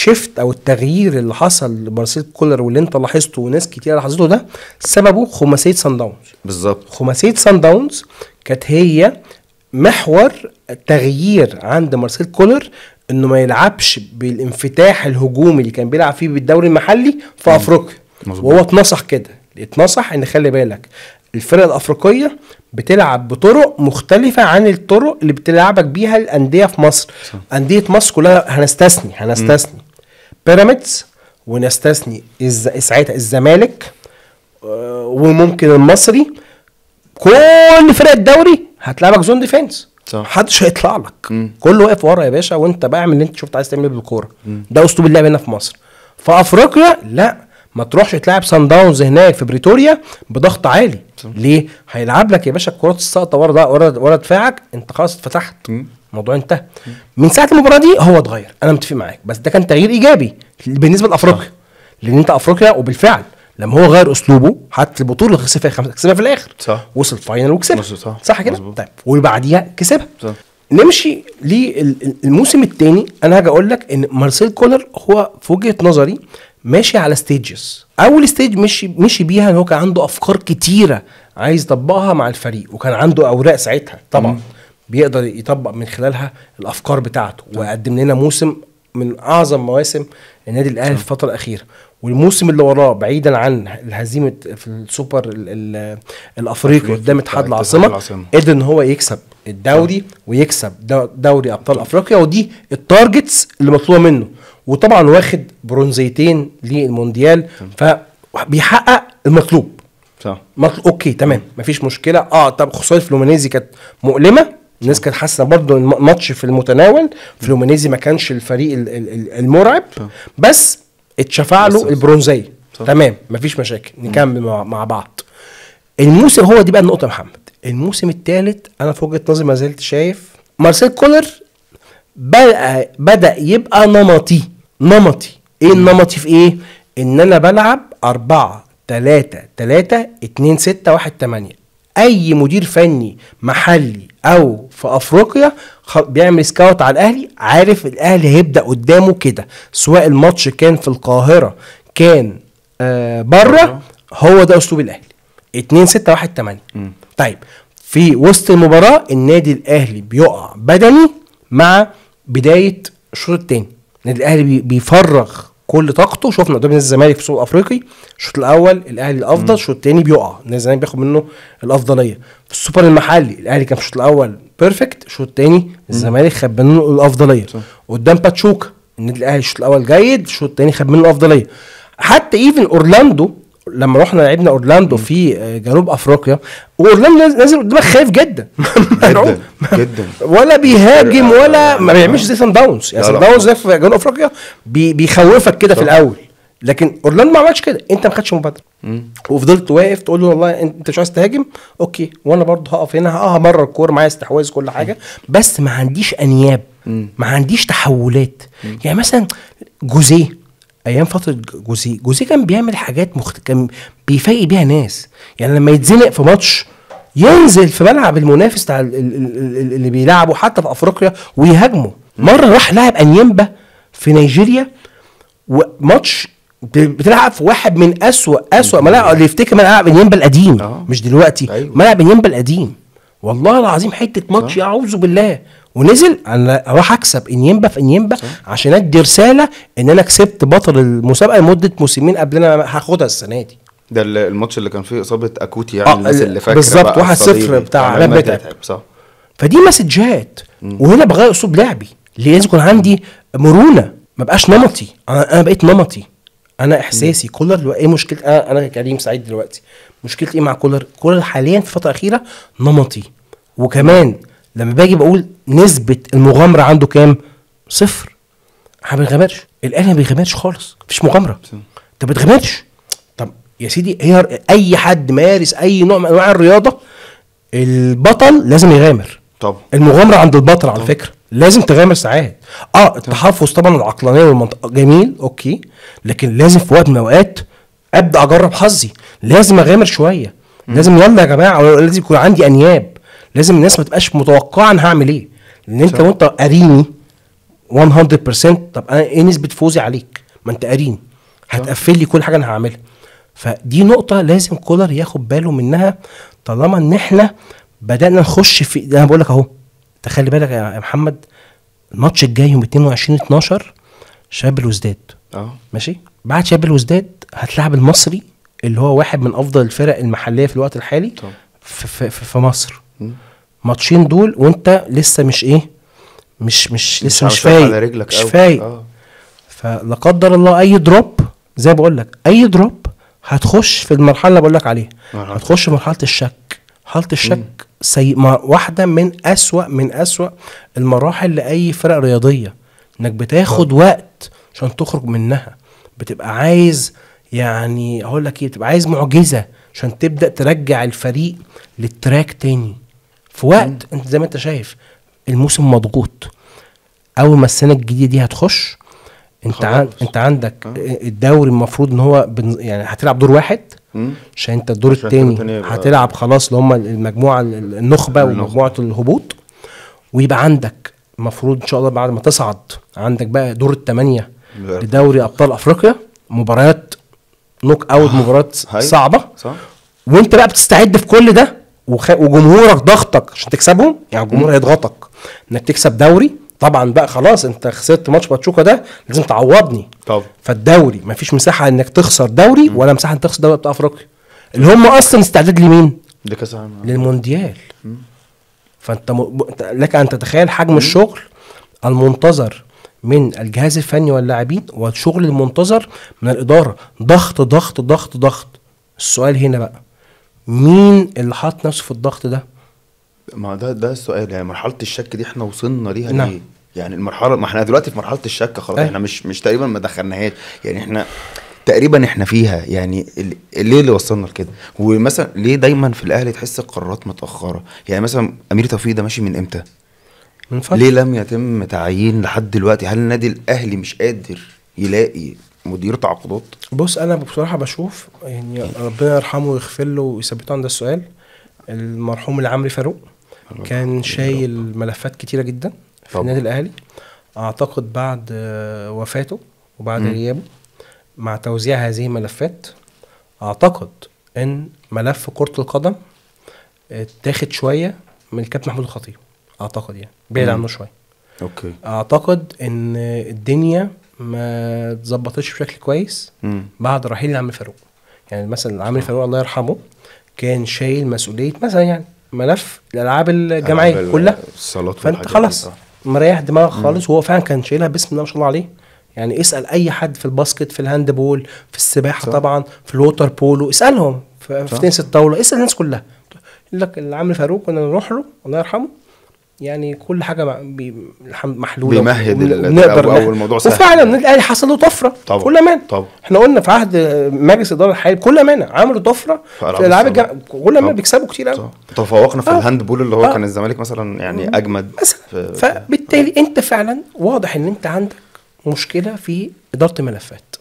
shift او التغيير اللي حصل لمارسيل كولر واللي انت لاحظته وناس كتير لاحظته، ده سببه خماسيه سان داونز. بالظبط. خماسيه سان داونز كانت هي محور التغيير عند مارسيل كولر، انه ما يلعبش بالانفتاح الهجومي اللي كان بيلعب فيه بالدوري المحلي في افريقيا. وهو اتنصح كده، اتنصح ان خلي بالك الفرق الافريقية بتلعب بطرق مختلفة عن الطرق اللي بتلعبك بيها الاندية في مصر. صح. اندية مصر كلها هنستثني بيراميدز، ونستثني ساعتها الزمالك، وممكن المصري. كل فرق الدوري هتلعبك zone defense، محدش هيطلع لك، كله واقف ورا يا باشا، وانت بقى اعمل اللي انت شفت عايز تعمله بالكورة. ده اسلوب اللعب هنا في مصر. في افريقيا لا، ما تروحش تلعب سان داونز هناك في بريتوريا بضغط عالي. صح. ليه؟ هيلعب لك يا باشا الكرات الساقطه ورا ورا دفاعك، انت خلاص اتفتحت، الموضوع انتهى. من ساعة المباراة دي هو اتغير، انا متفق معاك، بس ده كان تغيير ايجابي بالنسبة لافريقيا، لان انت افريقيا، وبالفعل لما هو غير اسلوبه حتى البطولة اللي خسر فيها 5 كسبها في الاخر. صح. وصل final وكسبها. صح كده؟ طيب وبعديها كسبها. صح. نمشي للموسم الثاني. انا هاجي اقول لك ان مارسيل كولر هو في وجهه نظري ماشي على stages. اول stage مشي بيها ان هو كان عنده افكار كتيرة عايز يطبقها مع الفريق، وكان عنده اوراق ساعتها طبعا بيقدر يطبق من خلالها الافكار بتاعته، وقدم لنا موسم من اعظم مواسم النادي الاهلي في الفترة الاخيرة. والموسم اللي وراه بعيدا عن الهزيمة في السوبر الافريقي قدام اتحاد العاصمة، قدر ان هو يكسب الدوري ويكسب دوري ابطال افريقيا، ودي ال targets اللي مطلوبه منه، وطبعا واخد برونزيتين للمونديال، فبيحقق المطلوب. صح. مطلوب، okay تمام، مفيش مشكلة. طب خسارة فلومينيزي كانت مؤلمة، الناس كانت حاسه برضه الماتش في المتناول، فلومينيزي ما كانش الفريق المرعب، بس اتشفع له البرونزيه. تمام، مفيش مشاكل، نكمل مع بعض. الموسم هو دي بقى النقطة يا محمد. الموسم الثالث انا في وجهه نظري ما زلت شايف مارسيل كولر بدا يبقى نمطي. نمطي ايه؟ النمطي في ايه؟ ان انا بلعب 4 3 3 2 6 1 8. اي مدير فني محلي او في افريقيا بيعمل scout على الاهلي، عارف الاهلي هيبدا قدامه كده، سواء الماتش كان في القاهرة كان بره، هو ده اسلوب الاهلي 2 6 1 8. طيب في وسط المباراة النادي الاهلي بيقع بدني مع بداية الشوط الثاني، النادي الاهلي بيفرغ كل طاقته. شفنا قدام نادي الزمالك في السوق الافريقي الشوط الاول الاهلي الافضل، الشوط الثاني بيقع نادي الزمالك بياخد منه الافضلية. في السوبر المحلي الاهلي كان في الشوط الاول perfect، الشوط الثاني الزمالك خد منه الافضلية. قدام باتشوكا النادي الاهلي الشوط الاول جيد، الشوط الثاني خد منه الافضلية. حتى even اورلاندو لما رحنا لعبنا اورلاندو في جنوب افريقيا، واورلاندو نازل قدامك خايف جدا جدا جدا، ولا بيهاجم ولا ما بيعملش زي سان داونز. يعني سان داونز في جنوب افريقيا بيخوفك كده في الاول، لكن اورلاندو ما عملش كده. انت ما خدتش مبادرة وفضلت واقف تقول له والله انت مش عايز تهاجم، okay، وانا برضه هقف هنا، همرر الكورة، معايا استحواذ كل حاجة، بس ما عنديش انياب، ما عنديش تحولات. يعني مثلا جوزيه، ايام فترة جوزيه كان بيعمل حاجات كان بيفاجئ بيها ناس. يعني لما يتزنق في ماتش ينزل في ملعب المنافس بتاع اللي بيلعبه حتى في افريقيا ويهاجمه. مرة راح لعب انيمبا في نيجيريا، وماتش بتلعب في واحد من اسوأ ملاعب، اللي يفتكر ملعب انيمبا القديم، مش دلوقتي. أيوة. ملعب انيمبا القديم، والله العظيم حتة ماتش اعوذ بالله. ونزل انا اروح اكسب انيمبا في انيمبا عشان ادي رسالة ان انا كسبت بطل المسابقة لمدة موسمين قبل انا هاخدها السنة دي. ده الماتش اللي كان فيه اصابه اكوتي، يعني الناس اللي فاكره بالظبط 1-0 بتاع عماد متعب. صح. فدي مسجات. وهنا بغير اسلوب لعبي، لازم يكون عندي مرونة، ما بقاش نمطي. انا بقيت نمطي، انا احساسي كولر ايه مشكلة؟ انا كريم سعيد دلوقتي مشكلتي ايه مع كولر؟ كولر حاليا في الفترة الاخيرة نمطي، وكمان لما باجي بقول نسبة المغامرة عنده كام؟ 0. احنا ما بنغامرش، الاهلي ما بيغامرش خالص، مفيش مغامرة. انت ما بتغامرش. طب يا سيدي، هي اي حد مارس اي نوع من انواع الرياضة البطل لازم يغامر. طبعا المغامرة عند البطل على فكرة، لازم تغامر ساعات. التحفظ طبعا العقلانية والمنطق جميل، okay، لكن لازم في وقت من الاوقات ابدا اجرب حظي، لازم اغامر شوية، لازم يلا يا جماعة، لازم يكون عندي انياب، لازم الناس ما تبقاش متوقعه انا هعمل ايه، لان انت وانت قاريني 100%، طب انا ايه نسبه فوزي عليك؟ ما انت قاريني، هتقفل لي كل حاجة انا هعملها. فدي نقطة لازم كولر ياخد باله منها، طالما ان احنا بدانا نخش في، انا بقول لك اهو، تخلي بالك يا محمد، الماتش الجاي يوم 22/12 شباب الوزداد. ماشي، بعد شباب الوزداد هتلعب المصري اللي هو واحد من افضل الفرق المحلية في الوقت الحالي في, في, في مصر. ماتشين دول وانت لسه مش ايه، مش مش لسه مش فايق، مش فايق. فلا قدر الله اي drop، زي ما بقول لك، اي drop هتخش في المرحلة اللي بقول لك عليها، هتخش في مرحلة الشك. حاله الشك واحدة من اسوأ المراحل لاي فرق رياضية، انك بتاخد وقت عشان تخرج منها، بتبقى عايز، يعني اقول لك ايه، بتبقى عايز معجزه عشان تبدا ترجع الفريق لل track تاني في وقت انت زي ما انت شايف الموسم مضغوط. اول ما السنة الجديدة دي هتخش، انت انت عندك الدوري المفروض ان هو يعني هتلعب دور واحد، عشان انت الدور الثاني هتلعب خلاص اللي هم المجموعة النخبة ومجموعة الهبوط، ويبقى عندك المفروض ان شاء الله بعد ما تصعد عندك بقى دور الثمانية لدوري ابطال افريقيا، مباريات knock out، مباريات صعبة. صح. وانت بقى بتستعد في كل ده، وجمهورك ضغطك عشان تكسبهم، يعني الجمهور هيضغطك انك تكسب دوري. طبعا بقى خلاص انت خسرت ماتش باتشوكا ده، لازم تعوضني. طب فالدوري مفيش مساحة انك تخسر دوري، ولا مساحة انك تخسر دوري بتاع افريقيا اللي هم اصلا استعداد لمين؟ لكاس العالم، للمونديال. فانت لك ان تتخيل حجم الشغل المنتظر من الجهاز الفني واللاعبين، والشغل المنتظر من الادارة. ضغط ضغط ضغط ضغط. السؤال هنا بقى، مين اللي حاط نفسه في الضغط ده؟ ما ده السؤال، يعني مرحلة الشك دي احنا وصلنا ليها ليه؟ يعني المرحلة، ما احنا دلوقتي في مرحلة الشك خلاص. احنا مش تقريبا ما دخلناهاش، يعني احنا تقريبا احنا فيها. يعني ليه اللي وصلنا لكده؟ ومثلا ليه دايما في الاهلي تحس القرارات متاخرة؟ يعني مثلا امير توفيق ده ماشي من امتى؟ من فترة. ليه لم يتم تعيين لحد دلوقتي؟ هل النادي الاهلي مش قادر يلاقي مدير تعاقدات؟ بص انا بصراحة بشوف يعني ربنا يرحمه ويغفر له ويثبته عند السؤال، المرحوم العمري فاروق كان شايل ملفات كتيرة جدا في النادي الاهلي. اعتقد بعد وفاته وبعد غيابه مع توزيع هذه الملفات، اعتقد ان ملف كرة القدم اتاخد شوية من الكابتن محمود الخطيب، اعتقد يعني بعيد عنه شوية. okay. اعتقد ان الدنيا ما اتظبطتش بشكل كويس بعد رحيل العم فاروق. يعني مثلا العم فاروق الله يرحمه كان شايل مسؤولية مثلا يعني ملف الالعاب الجماعية كلها، فانت خلاص مريح دماغك خالص، وهو فعلا كان شايلها بسم الله ما شاء الله عليه. يعني اسال اي حد في ال basket، في ال handball، في السباحة، صح. طبعا في ال water polo، اسالهم في تنس الطاولة، اسال الناس كلها، يقول لك العم فاروق كنا نروح له الله يرحمه، يعني كل حاجة محلولة، بيمهد نقدر الموضوع سهل. وفعلا النادي الاهلي حصل له طفرة كل امانه. احنا قلنا في عهد مجلس الادارة الحالي كل امانه عملوا طفرة في الالعاب الجماعية، كل امانه بيكسبوا كتير قوي. تفوقنا في ال handball اللي هو كان الزمالك مثلا يعني اجمد مثلا. فبالتالي انت فعلا واضح ان انت عندك مشكلة في ادارة الملفات،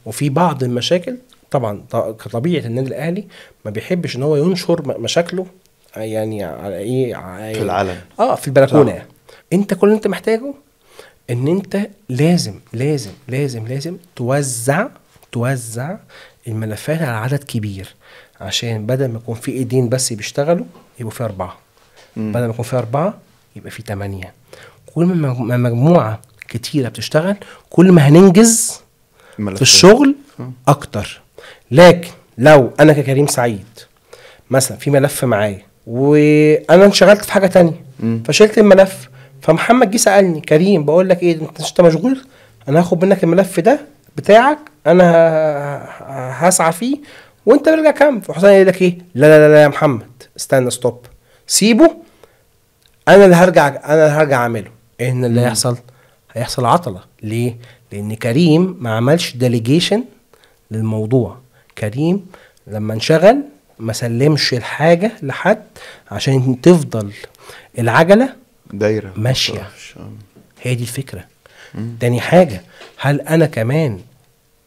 وفي بعض المشاكل طبعا كطبيعه النادي الاهلي ما بيحبش ان هو ينشر مشاكله يعني على ايه في العالم، في البلكونه. يعني انت كل اللي انت محتاجه ان انت لازم لازم لازم لازم توزع الملفات على عدد كبير، عشان بدل ما يكون في ايدين بس بيشتغلوا يبقوا في 4، بدل ما يكون في 4 يبقى في 8. كل ما مجموعة كتيرة بتشتغل كل ما هننجز في الشغل اكتر. لكن لو انا ككريم سعيد مثلا في ملف معايا وانا انشغلت في حاجة تانية فشلت الملف، فمحمد جه سالني كريم بقول لك ايه انت مشغول، انا هاخد منك الملف ده بتاعك، انا هسعى فيه وانت برجع كمل. فحسام يقول لك ايه، لا لا لا يا محمد استنى stop، سيبه، انا اللي هرجع، انا اللي هرجع اعمله. ايه اللي هيحصل؟ هيحصل عطله. ليه؟ لان كريم ما عملش delegation للموضوع. كريم لما انشغل ما سلمش الحاجة لحد عشان تفضل العجلة دايرة ماشية. هي دي الفكرة. تاني حاجة، هل انا كمان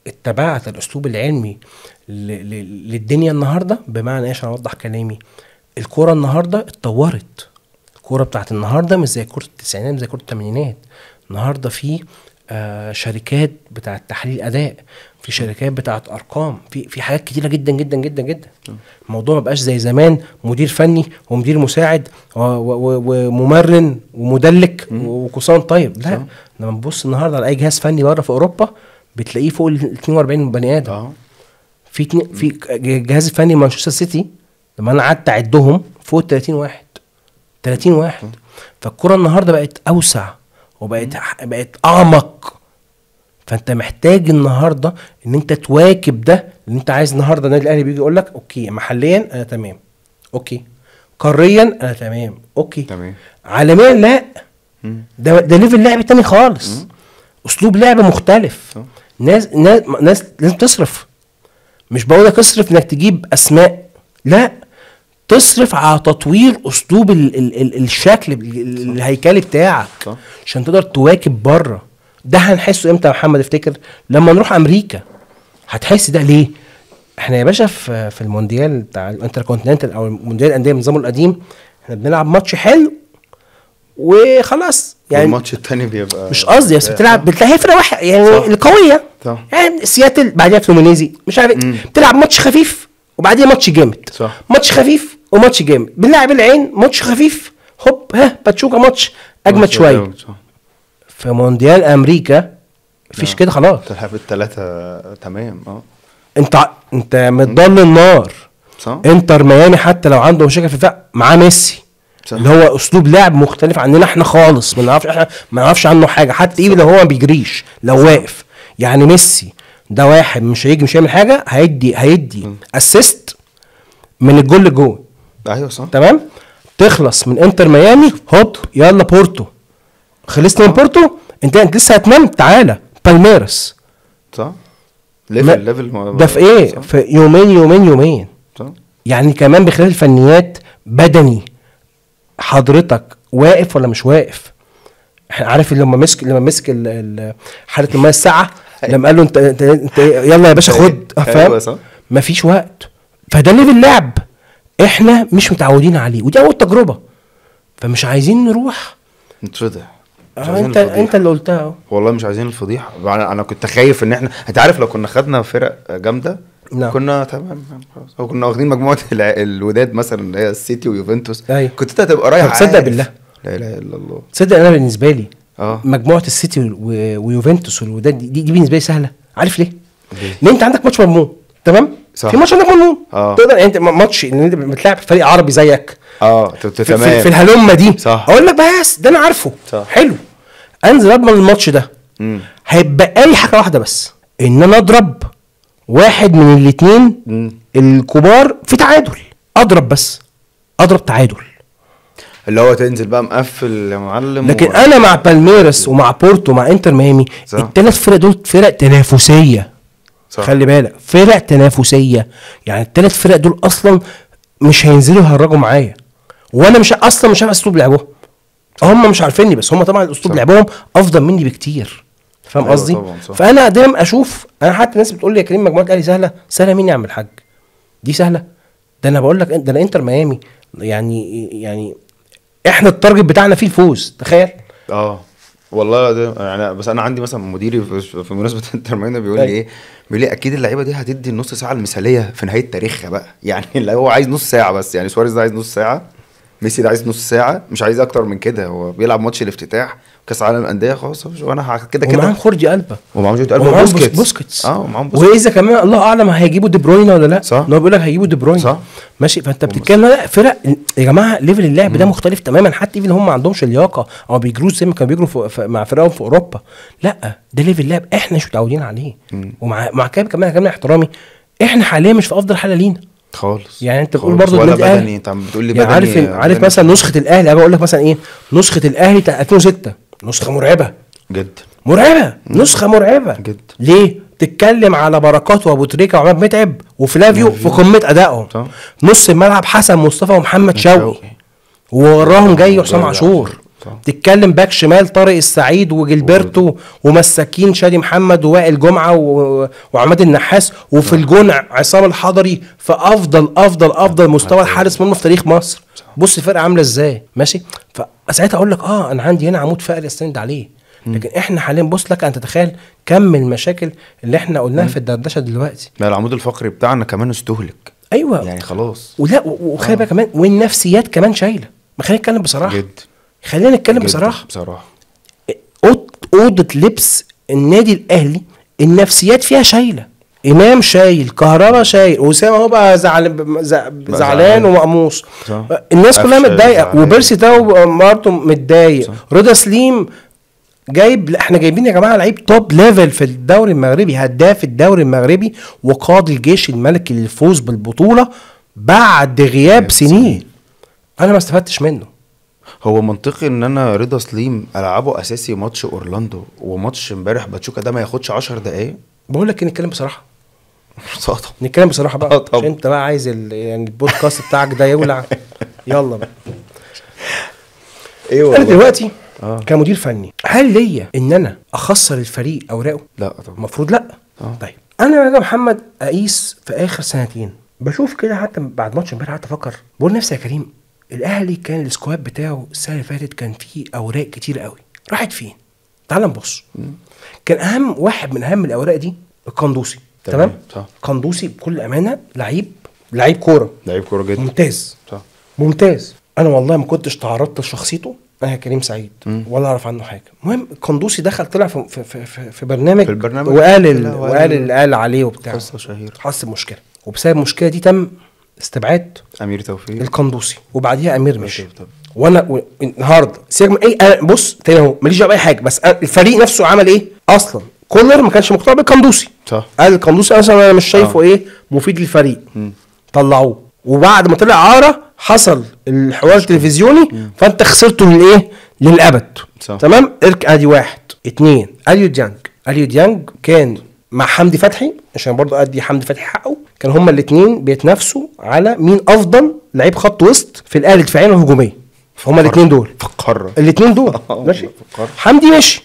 اتبعت الاسلوب العلمي للدنيا النهارده؟ بمعنى ايه عشان اوضح كلامي، الكورة النهارده اتطورت. الكورة بتاعت النهارده مش زي كورة التسعينات، مش زي كورة الثمانينات. النهارده في شركات بتاعت تحليل اداء، في شركات بتاعت ارقام، في حاجات كتيرة جدا جدا جدا جدا. الموضوع ما بقاش زي زمان مدير فني ومدير مساعد وممرن ومدلك وقصان. طيب لا، لما نبص النهارده على اي جهاز فني بره في اوروبا بتلاقيه فوق ال 42 بني ادم. في جهاز فني مانشستر سيتي لما انا قعدت اعدهم فوق 30 واحد، 30 واحد. فالكره النهارده بقت اوسع وبقت بقت اعمق. فانت محتاج النهارده ان انت تواكب ده. اللي انت عايز النهارده النادي الاهلي بيجي يقول لك okay محليا انا تمام، okay قاريا انا تمام، okay تمام، عالميا لا. ده level لعب تاني خالص، اسلوب لعب مختلف. ناس ناس لازم تصرف. مش بقول لك اصرف انك تجيب اسماء، لا، تصرف على تطوير اسلوب ال ال ال الشكل الهيكلي بتاعك عشان تقدر تواكب بره. ده هنحسه امتى يا محمد؟ افتكر لما نروح امريكا هتحس ده. ليه؟ احنا يا باشا في المونديال بتاع الانتركونتيننتال او المونديال الاندية بنظامه القديم، احنا بنلعب ماتش حلو وخلاص يعني. الماتش الثاني بيبقى مش قصدي، بس بتلعب بتلاقي فرقه واحدة يعني القوية، يعني سياتل بعديها فلومينيزي مش عارف، بتلعب ماتش خفيف وبعديها ماتش جامد، ماتش خفيف وماتش جامد. بنلعب العين ماتش خفيف، هوب ها باتشوكا ماتش اجمد شوية. في مونديال امريكا مفيش كده خلاص، تلعب الثلاثة تمام. انت متضل النار. صح. انتر ميامي حتى لو عنده مشاكل في الدفاع معاه ميسي، اللي هو اسلوب لعب مختلف عننا احنا خالص، ما نعرفش احنا ما نعرفش عنه حاجة حتى. ايه لو هو ما بيجريش، لو واقف يعني. ميسي ده واحد مش هيجي مش هيعمل حاجة، هيدي assist من الجول للجول. ايوه صح تمام. تخلص من انتر ميامي، هوب يلا بورتو، خلصنا من بورتو، انت لسه هتنام، تعالى بالميرس. صح، level level ده في ايه؟ صح. في يومين يومين يومين. صح. يعني كمان بخلاف الفنيات، بدني حضرتك واقف ولا مش واقف؟ احنا عارف لما مسك حاله المية الساقعه، لما قال له انت يلا يا باشا خد، فاهم؟ مفيش وقت. فده level لعب احنا مش متعودين عليه، ودي اول تجربه، فمش عايزين نروح نتفضح. انت اللي قلتها اهو، والله مش عايزين الفضيحة. انا كنت خايف ان احنا، انت عارف لو كنا خدنا فرق جامدة نعم. كنا تمام خلاص، او كنا واخدين مجموعة الوداد مثلا اللي هي السيتي ويوفنتوس. أيوه. كنت انت هتبقى رايح. تصدق بالله، لا اله الا الله، تصدق انا بالنسبة لي مجموعة السيتي ويوفنتوس والوداد دي بالنسبة لي سهلة. عارف ليه؟ لان انت عندك ماتش مضمون، تمام؟ صح. في ماتش عندك مضمون، تقدر انت ماتش ان انت بتلعب فريق عربي زيك تمام في الهلمه دي، صح. اقول لك بس ده انا عارفه، صح. حلو، انزل اضمن الماتش ده. هيبقى لي حاجة واحدة بس، ان انا اضرب واحد من الاثنين الكبار في تعادل، اضرب بس، اضرب تعادل، اللي هو تنزل بقى مقفل يا معلم. لكن انا مع بالميرس ومع بورتو ومع انتر ميامي، الثلاث فرق دول فرق تنافسية. صح. خلي بالك، فرق تنافسية، يعني الثلاث فرق دول اصلا مش هينزلوا يهرجوا معايا، وانا مش اصلا مش عارف اسلوب لعبهم، هم مش عارفيني، بس هم طبعا اسلوب لعبهم افضل مني بكتير، فاهم قصدي؟ أيوة. فانا دايما اشوف، انا حتى الناس بتقول لي يا كريم مجموعة الاهلي سهلة، سهلة مين يا عم الحاج؟ دي سهلة؟ ده انا بقول لك ده انا انتر ميامي، يعني احنا ال target بتاعنا فيه الفوز، تخيل. والله ده يعني، بس انا عندي مثلا مديري في مناسبة انتر ميامي بيقول لي ايه، بيقول لي اكيد اللعيبة دي هتدي النص ساعة المثالية في نهاية تاريخها بقى، يعني اللي هو عايز نص ساعة بس، يعني سواريز ده عايز نص ساعة، ميسي ده عايز نص ساعة، مش عايز اكتر من كده، هو بيلعب ماتش الافتتاح كاس عالم الاندية خلاص، وانا كده كده. ومعاهم خورجي ألبا، ومعاهم جوردي ألبا وبوسكيتس، ومعاهم بوسكيتس، واذا كمان الله اعلم هيجيبوا دي بروين ولا لا، صح، ان هو بيقول لك هيجيبوا دي بروين، صح، ماشي. فانت بتتكلم لا فرق يا جماعة، level اللعب ده مختلف تماما، حتى even هم ما عندهمش لياقه او ما بيجروش زي ما كانوا بيجروا مع فرقهم في اوروبا، لا ده level لعب احنا مش متعودين عليه. ومع كمان كمان احترامي، احنا حاليا مش في افضل حاله لينا خالص. يعني انت بتقول برضه ولا بدني، انت بتقول لي بدني، يعني عارف مثلا نسخه الاهلي، انا بقول لك مثلا ايه نسخه الاهلي بتاع 2006، نسخه مرعبة جدا، مرعبة، نسخه مرعبة جدا. ليه؟ تتكلم على بركات وابو تريكه وعماد متعب وفلافيو في قمة ادائهم، نص الملعب حسن مصطفى ومحمد شوقي، ووراهم جاي حسام عاشور. تتكلم باك شمال طارق السعيد وجilberto ومساكين شادي محمد ووائل جمعه وعماد النحاس، وفي الجون عصام الحضري في افضل افضل افضل مستوى الحارس مرمى في تاريخ مصر. بص الفرقة عامله ازاي، ماشي. فساعتها اقول لك انا عندي هنا عمود فقري استند عليه. لكن احنا حاليا بص لك ان تتخيل كم المشاكل اللي احنا قلناها في الدردشة دلوقتي. لا العمود الفقري بتاعنا كمان استهلك. ايوه يعني خلاص، ولا وخلي بالك كمان، والنفسيات كمان شايله. ما خلينا نتكلم بصراحة جد. خلينا نتكلم بصراحة. اوضة لبس النادي الاهلي النفسيات فيها شايله، امام شايل، كهربا شايل، وسام اهو بقى زعلان ومقموص، الناس كلها متضايقة، وبيرسي تاو برضه متضايق، رضا سليم جايب. احنا جايبين يا جماعة لعيب top level في الدوري المغربي، هداف الدوري المغربي وقاد الجيش الملكي للفوز بالبطولة بعد غياب سنين. انا ما استفدتش منه. هو منطقي ان انا رضا سليم العبه اساسي ماتش اورلاندو وماتش امبارح باتشوكا ده ما ياخدش 10 دقايق؟ بقول لك نتكلم بصراحة. صح، نتكلم بصراحة بقى، عشان انت بقى عايز يعني البودكاست بتاعك ده يولع. يلا بقى. ايه والله انا دلوقتي كمدير فني هل ليا ان انا اخسر الفريق اوراقه؟ لا طبعا، المفروض لا. طيب انا يا محمد اقيس في اخر سنتين، بشوف كده حتى بعد ماتش امبارح قعدت افكر، بقول لنفسي يا كريم الاهلي كان ال squad بتاعه السنة اللي فاتت كان فيه اوراق كتير قوي، راحت فين؟ تعال نبص. كان اهم واحد من اهم الاوراق دي القندوسي. تمام؟ القندوسي بكل امانه لعيب كورة، لعيب كورة جدا، ممتاز. صح. ممتاز. انا والله ما كنتش تعرضت لشخصيته انا كريم سعيد ولا اعرف عنه حاجة. المهم القندوسي دخل طلع في في في, في برنامج، في البرنامج وقال اللي قال عليه وبتاع، قصة شهيرة، حصل مشكلة، وبسبب المشكلة دي تم استبعاد امير توفيق القندوسي، وبعديها امير مشي. وانا النهارده سيبك من اي، بص تاني اهو ماليش دعوه باي حاجة، بس الفريق نفسه عمل ايه اصلا؟ كولر ما كانش مقتنع بالقندوسي، صح، قال القندوسي اصلا انا مش شايفه ايه مفيد للفريق، طلعوه. وبعد ما طلع عاره حصل الحوار التلفزيوني، فانت خسرته للايه؟ للابد. صح. تمام. ادي واحد. اتنين، اليو ديانج. اليو ديانج كان مع حمدي فتحي، عشان برضو ادي حمدي فتحي حقه، كان هما الاثنين بيتنافسوا على مين افضل لعيب خط وسط في الاهلي دفاعيا وهجوميا. هما الاثنين دول في القارة، الاثنين دول ماشي. حمدي ماشي،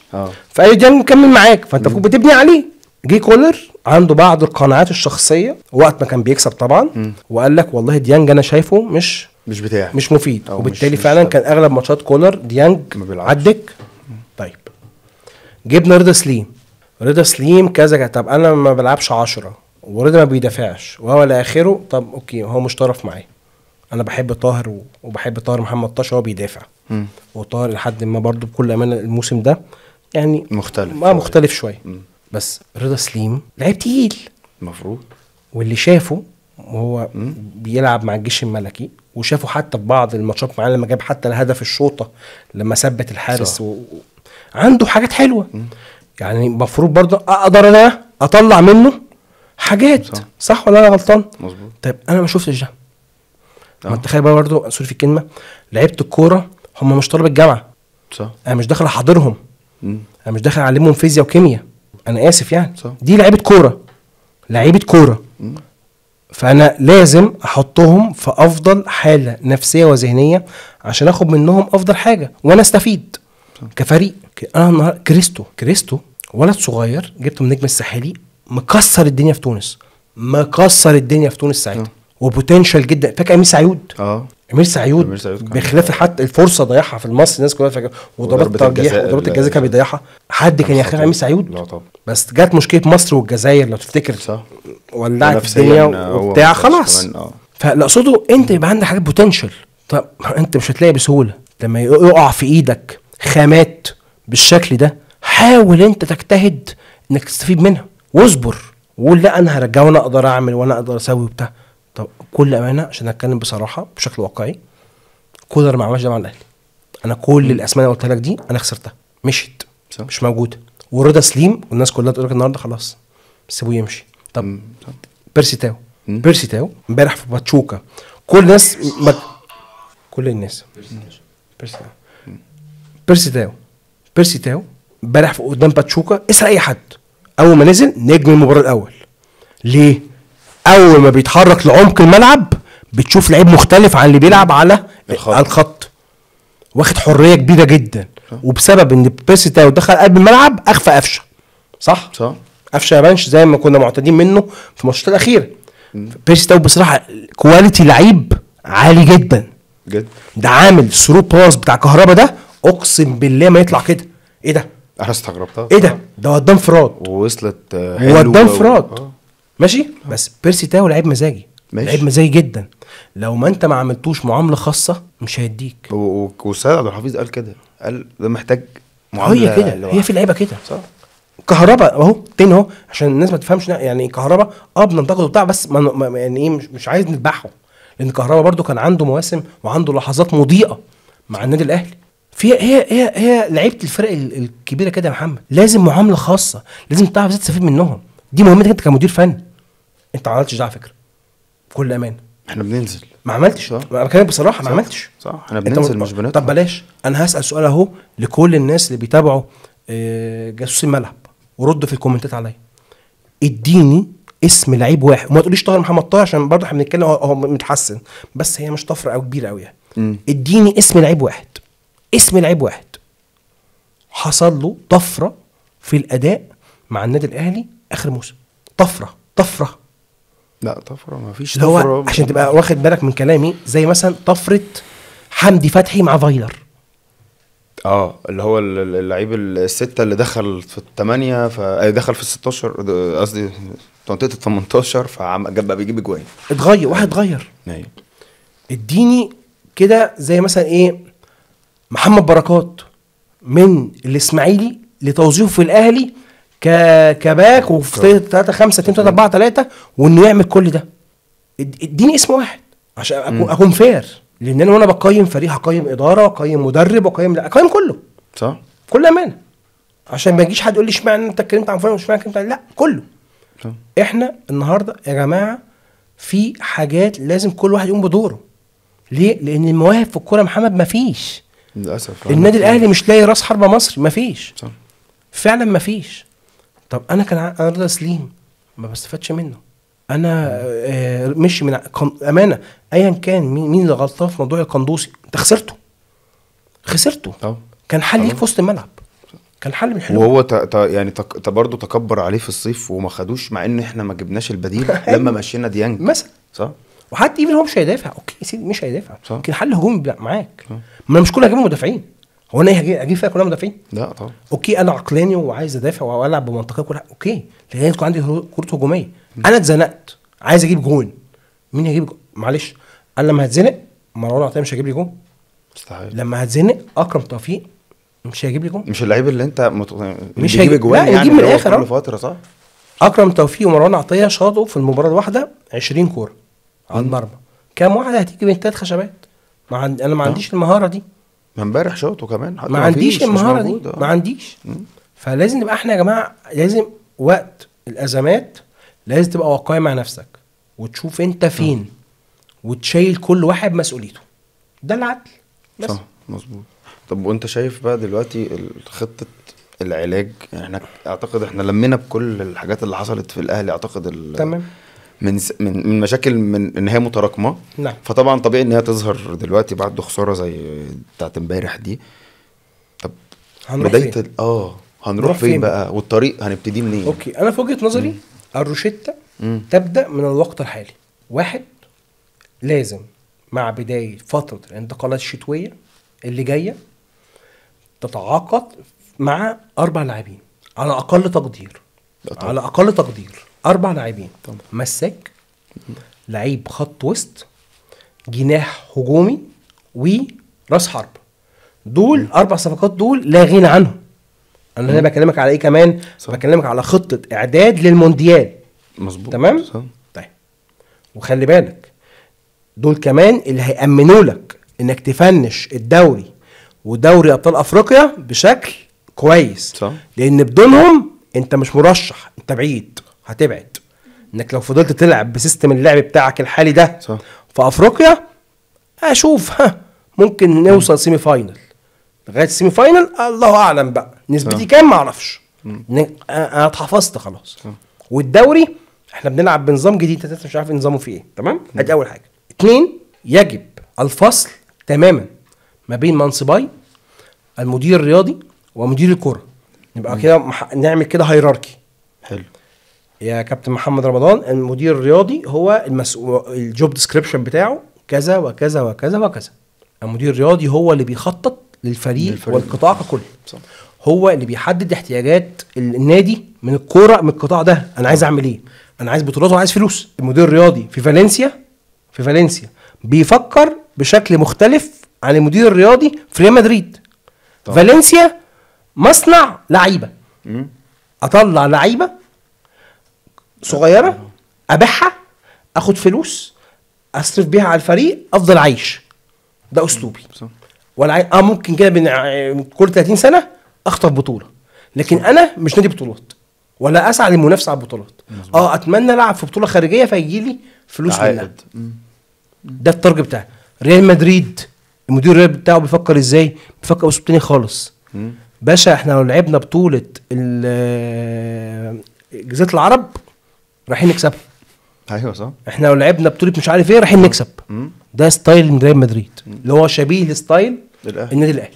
فاليو ديانج مكمل معاك، فانت المفروض بتبني عليه. جه كولر عنده بعض القناعات الشخصية وقت ما كان بيكسب طبعا، وقال لك والله ديانج انا شايفه مش بتاعي، مش مفيد، وبالتالي فعلا كان اغلب ماتشات كولر ديانج عدك. طيب جبنا رضا سليم. رضا سليم كذا، طب انا ما بلعبش 10 ورضا ما بيدافعش وهو لاخره، طب okay هو مش طرف معايا، انا بحب طاهر وبحب طاهر محمد طاهر، هو بيدافع، وطاهر لحد ما برضو بكل امانه الموسم ده يعني مختلف، ما مختلف شوية. بس رضا سليم لعيب تقيل المفروض، واللي شافه وهو بيلعب مع الجيش الملكي، وشافه حتى في بعض الماتشات معاه لما جاب حتى الهدف الشوطه لما ثبت الحارس، عنده حاجات حلوة. يعني المفروض برضه اقدر انا اطلع منه حاجات. صح, صح ولا انا غلطان؟ مظبوط. طيب انا ما شفتش ده. ما انت تخيل بقى برضه، sorry في الكلمة، لعيبة الكورة هم مش طلبه الجامعة. صح. انا مش داخل احاضرهم، انا مش داخل اعلمهم فيزياء وكيمياء، انا اسف يعني. صح. دي لعيبة كورة، لعيبة كورة. فانا لازم احطهم في افضل حاله نفسية وذهنيه عشان اخد منهم افضل حاجة وانا استفيد. صح. كفريق. انا النهارده كريستو ولد صغير جبته من نجم الساحلي، مكسر الدنيا في تونس، مكسر الدنيا في تونس ساعتها، و potential جدا. فاكر امير سعيود؟ امير سعيود بخلاف حتى الفرصة ضيعها في المصري، الناس كلها فاكره، وضربات ترجيح وضربات الجزاء كان بيضيعها. حد كان يخاف امير سعيود؟ لا طبعا. بس جت مشكلة مصر والجزائر لو تفتكر، صح، ولعت الدنيا وبتاع خلاص. فاللي اقصده انت يبقى عندك حاجات potential. طب انت مش هتلاقي بسهولة لما يقع في ايدك خامات بالشكل ده، حاول انت تجتهد انك تستفيد منها، واصبر وقول لا انا هرجعه وانا اقدر اعمل وانا اقدر اسوي وبتاع. طب كل امانه عشان اتكلم بصراحة بشكل واقعي، كولر ما عملش ده مع الاهلي. انا كل الاسماء اللي قلتها لك دي انا خسرتها، مشيت، مش موجودة. ورضا سليم والناس كلها تقول لك النهارده خلاص سيبوه يمشي. طب بيرسي تاو، بيرسي تاو امبارح في باتشوكا، كل الناس كل الناس بيرسي تاو، بيرسي تاو، بيرسي تاو امبارح قدام باتشوكا، اسال اي حد، اول ما نزل نجم المباراة الاول. ليه؟ اول ما بيتحرك لعمق الملعب بتشوف لعيب مختلف عن اللي بيلعب على الخط، واخد حرية كبيرة جدا. وبسبب ان بيرسي تاو دخل قلب الملعب اخفى قفشه. صح؟ صح. قفشه ما بانش زي ما كنا معتادين منه في الماتشات الاخيرة. بيرسي تاو بصراحة quality لعيب عالي جدا جدا. ده عامل through pass بتاع كهربا ده، اقسم بالله ما يطلع كده. ايه ده؟ انا استغربتها. ايه ده؟ ده قدام فراد، ووصلت حلو، قدام فراد. ماشي. بس بيرسي تاو لعيب مزاجي، لعيب مزاجي جدا. لو ما انت ما عملتوش معاملة خاصة مش هيديك. وسيد عبد الحفيظ قال كده، قال ده محتاج معاملة. هي كده، هي في لعيبة كده. صح. كهربا اهو تاني اهو، عشان الناس ما تفهمش يعني كهربا بننتقده بتاع، بس ما يعني ايه، مش عايز نذبحه، لان كهربا برده كان عنده مواسم وعنده لحظات مضيئة مع النادي الاهلي. في هي هي هي لعيبة الفرق الكبيرة كده يا محمد، لازم معاملة خاصة، لازم تعرف ازاي تستفيد منهم. دي مهمتك انت كمدير فني. انت ما عملتش ده على فكرة، بكل امانه. احنا بننزل، ما عملتش. انا بكلمك بصراحة، ما عملتش. صح، احنا بننزل مش بنطلع. طب بلاش، انا هسال سؤال اهو لكل الناس اللي بيتابعوا جاسوس الملعب، وردوا في الكومنتات عليا. اديني اسم لعيب واحد، وما تقوليش طاهر محمد طاهر عشان برضه احنا بنتكلم هو متحسن، بس هي مش طفرة او كبيرة قوي يعني. اديني اسم لعيب واحد، اسم لعيب واحد حصل له طفرة في الاداء مع النادي الاهلي اخر موسم. طفرة، طفرة. لا طفرة ما فيش طفرة، عشان تبقى واخد بالك من كلامي، زي مثلا طفرة حمدي فتحي مع فايلر. اللي هو اللعيب الستة اللي دخل في الثمانية، دخل في ال 16، قصدي منطقة ال 18، فجاب بيجيب اجوان. اتغير واحد، اتغير. ايوه. اديني كده زي مثلا ايه، محمد بركات من الاسماعيلي لتوظيفه في الاهلي كباك، وفي 3 5 2 3 4 3، وانه يعمل كل ده. اديني اسم واحد عشان اكون fair، لان انا وانا بقيم فريق هقيم ادارة واقيم مدرب واقيم، لا اقيم كله. صح، كل امانه، عشان ما يجيش حد يقول لي اشمعنى انت اتكلمت عن فلان واشمعنى اتكلمت عن، لا كله. صح. احنا النهارده يا جماعة في حاجات لازم كل واحد يقوم بدوره. ليه؟ لان المواهب في الكورة محمد مفيش للاسف. النادي الاهلي مش لاقي راس حربه مصري، مفيش. صح. فعلا مفيش. طب انا كان انا رضا سليم ما بستفادش منه. انا مشي من امانه ايا كان مين اللي غلطان في موضوع القندوسي، انت خسرته. خسرته. طبعا. كان حل ليك في وسط الملعب، كان حل من الحلول. وهو يعني برضه تكبر عليه في الصيف وما خدوش، مع ان احنا ما جبناش البديل لما مشينا ديانج مثلا. صح. وحتى even هو مش هيدافع، okay يا سيدي مش هيدافع، لكن حل هجومي معاك. ما انا مش كل هجيب مدافعين، هو انا اجيب فيها كلها مدافعين؟ لا طبعا. okay انا عقلاني وعايز ادافع والعب بمنطقية كلها، okay، لازم يكون عندي كره هجومية. انا اتزنقت عايز اجيب جون، مين هيجيب جون؟ معلش انا لما هتزنق مروان عطية مش هيجيب لي جون، مستحيل. لما هتزنق اكرم توفيق مش هيجيب لي جون، مش اللعيب اللي انت مش هيجيب جوان، يعني من الاخر كل فترة. صح. اكرم توفيق ومروان عطية شاطوا في المباراة الواحدة 20 كورة على المرمى، كام واحدة هتيجي من 3 خشبات؟ انا ما عنديش المهارة دي. ما امبارح شاطوا كمان، ما عنديش المهارة دي، ما عنديش. فلازم نبقى احنا يا جماعة، لازم وقت الازمات لازم تبقى واقعي مع نفسك وتشوف انت فين وتشيل كل واحد مسؤوليته. ده العدل بس. صح مظبوط. طب وانت شايف بقى دلوقتي خطه العلاج؟ يعني احنا اعتقد احنا لمينا بكل الحاجات اللي حصلت في الاهلي، اعتقد تمام، من من مشاكل، من ان هي متراكمه. نعم. فطبعا طبيعي ان هي تظهر دلوقتي بعد خسارة زي بتاعت امبارح دي. طب هنروح بداية فين؟ هنروح فين بقى؟ والطريق هنبتدي منين؟ okay، انا في وجهه نظري الروشتة تبدا من الوقت الحالي. واحد، لازم مع بداية فترة الانتقالات الشتوية اللي جاية تتعاقد مع 4 لاعبين على اقل تقدير. على اقل تقدير 4 لاعبين. مساك، لعيب خط وسط، جناح هجومي، وراس حرب. دول 4 صفقات، دول لا غنى عنهم. انا هنا بكلمك على ايه كمان؟ صح. بكلمك على خطه اعداد للمونديال. مظبوط. تمام. صح. طيب، وخلي بالك دول كمان اللي هيأمنوا لك انك تفنش الدوري ودوري ابطال افريقيا بشكل كويس. صح. لان بدونهم انت مش مرشح، انت بعيد، هتبعد. انك لو فضلت تلعب ب system اللعب بتاعك الحالي ده، صح، في افريقيا اشوف ممكن نوصل semi final، لغاية ال semi final الله اعلم بقى نسبتي كام، ما اعرفش. انا اتحفظت خلاص. صح. والدوري احنا بنلعب بنظام جديد، انت مش عارف نظامه فيه ايه. تمام، ادي اول حاجة. 2، يجب الفصل تماما ما بين منصبي المدير الرياضي ومدير الكره. نبقى كده نعمل كده hierarchy. حلو. يا كابتن محمد رمضان، المدير الرياضي هو المسؤول، ال job description بتاعه كذا وكذا وكذا وكذا. المدير الرياضي هو اللي بيخطط للفريق والقطاع ككل. صح. هو اللي بيحدد احتياجات النادي من الكورة، من القطاع ده. انا عايز اعمل ايه؟ انا عايز بطولات وعايز فلوس. المدير الرياضي في فالنسيا بيفكر بشكل مختلف عن المدير الرياضي في ريال مدريد. طبعا. فالنسيا مصنع لعيبة. اطلع لعيبة صغيرة، ابيعها، اخد فلوس، اصرف بيها على الفريق، افضل عايش. ده اسلوبي. ولا ممكن كده كل 30 سنة اخطف بطوله، لكن صح. انا مش نادي بطولات ولا اسعى للمنافسة على البطولات. اتمنى العب في بطوله خارجية فيجي لي فلوس منها. ده ال target بتاعي. ريال مدريد المدير الرياضي بتاعه بيفكر ازاي؟ بيفكر اسلوب تاني خالص. باشا احنا لو لعبنا بطوله جزيرة العرب رايحين نكسبها. ايوه صح. احنا لو لعبنا بطوله مش عارف ايه رايحين نكسب. ده style ريال مدريد اللي هو شبيه ل style النادي الاهلي.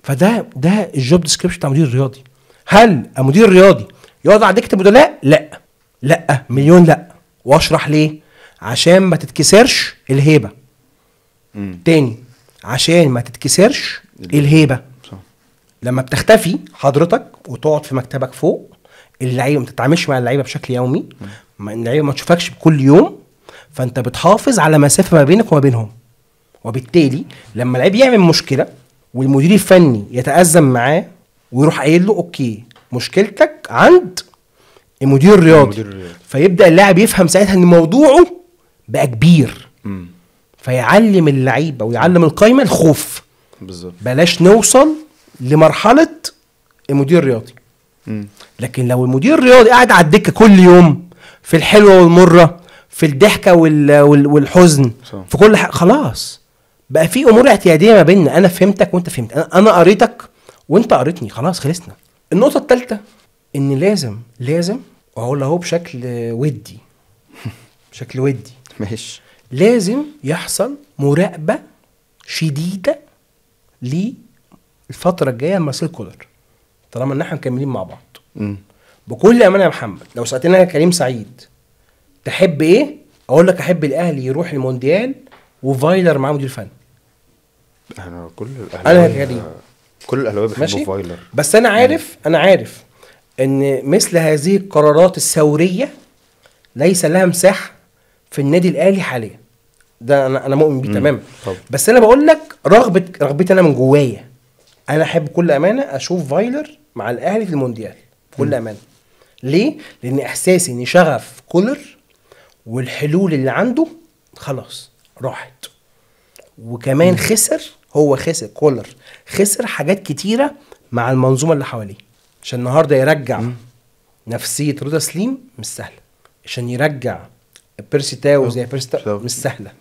فده ال job description بتاع المدير الرياضي. هل المدير الرياضي يقعد على دكه البدلاء؟ لا، لا مليون لا. واشرح ليه؟ عشان ما تتكسرش الهيبة. تاني، عشان ما تتكسرش الهيبة. صح. لما بتختفي حضرتك وتقعد في مكتبك فوق، اللعيبة ما تتعاملش مع اللعيبة بشكل يومي، اللعيبة ما تشوفكش بكل يوم، فانت بتحافظ على مسافة ما بينك وما بينهم. وبالتالي لما اللعيب يعمل مشكلة والمدير الفني يتأزم معاه ويروح قايل له okay مشكلتك عند المدير الرياضي، فيبدا اللاعب يفهم ساعتها ان موضوعه بقى كبير. فيعلم اللعيبة ويعلم القايمة الخوف. بالظبط. بلاش نوصل لمرحلة المدير الرياضي. لكن لو المدير الرياضي قاعد على الدكة كل يوم في الحلوة والمرة، في الضحكة والحزن، صح. في كل حاجة. خلاص بقى في امور اعتياديه ما بيننا، انا فهمتك وانت فهمت، انا قريتك وانت قريتني، خلاص خلصنا. النقطة الثالثة ان لازم واقول اهو بشكل ودي بشكل ودي ماشي، لازم يحصل مراقبة شديدة للفترة الجاية مارسيل كولر، طالما ان احنا مكملين مع بعض. بكل امانه يا محمد، لو سالتني انا كريم سعيد تحب ايه؟ اقول لك احب الاهلي يروح المونديال وفايلر معاه مدير فني. انا كل الاهلاوية، انا كريم كل الاهلاوية بيحبوا فايلر، بس انا عارف انا عارف ان مثل هذه القرارات الثورية ليس لها مساحة في النادي الاهلي حاليا، ده انا مؤمن بيه تماما. بس انا بقول لك رغبتي انا من جوايا، انا احب بكل امانه اشوف فايلر مع الاهلي في المونديال بكل امانه. ليه؟ لان احساسي ان شغف كولر والحلول اللي عنده خلاص راحت، وكمان خسر، هو خسر كولر، خسر حاجات كتيرة مع المنظومة اللي حواليه. عشان النهارده يرجع نفسية رضا سليم مش سهلة، عشان يرجع بيرسي تاو زي بيرسي تاو مش سهلة،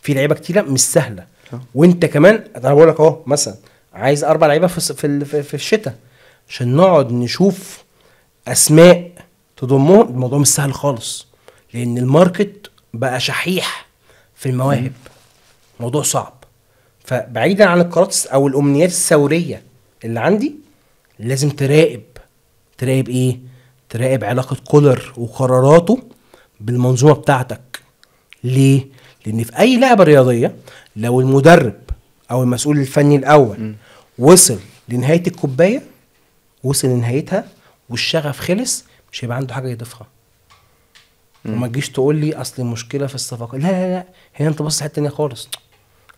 في لعيبة كتيرة مش سهلة. وانت كمان انا بقول لك اهو، مثلا عايز 4 لعيبة في الشتاء عشان نقعد نشوف اسماء تضمهم، الموضوع مش سهل خالص، لان ال market بقى شحيح في المواهب، موضوع صعب. فبعيدا عن القرارات او الامنيات الثورية اللي عندي، لازم تراقب ايه؟ تراقب علاقة كولر وقراراته بالمنظومه بتاعتك. ليه؟ لان في اي لعبه رياضية لو المدرب او المسؤول الفني الاول وصل لنهاية الكوباية، وصل لنهايتها والشغف خلص، مش هيبقى عنده حاجة يضيفها. وما تجيش تقول لي اصل المشكلة في الصفقة، لا لا لا، هنا انت بص حتة ثانية خالص.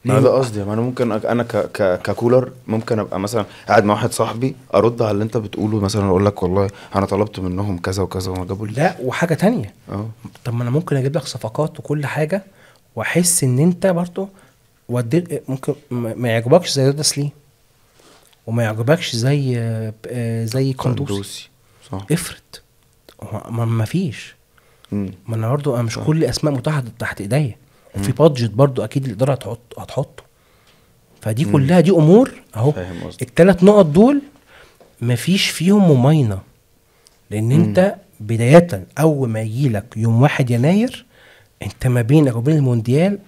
ما ده قصدي، ما انا ممكن انا ككولر ممكن ابقى مثلا قاعد مع واحد صاحبي ارد على اللي انت بتقوله، مثلا اقول لك والله انا طلبت منهم كذا وكذا وما جابوا لي. لا وحاجه ثانية، طب ما انا ممكن اجيب لك صفقات وكل حاجة واحس ان انت برضه وديت، ممكن ما يعجبكش زي رضا سليم وما يعجبكش زي قندوسي، صح. افرض ما فيش، ما انا برضه انا مش كل الاسماء متاحة تحت ايديا، وفي budget برضو اكيد الادارة هتحطه. فدي كلها دي امور اهو. الثلاث نقط دول مفيش فيهم مماينه، لان انت بداية اول ما يجي لك يوم 1 يناير انت ما بينك وبين المونديال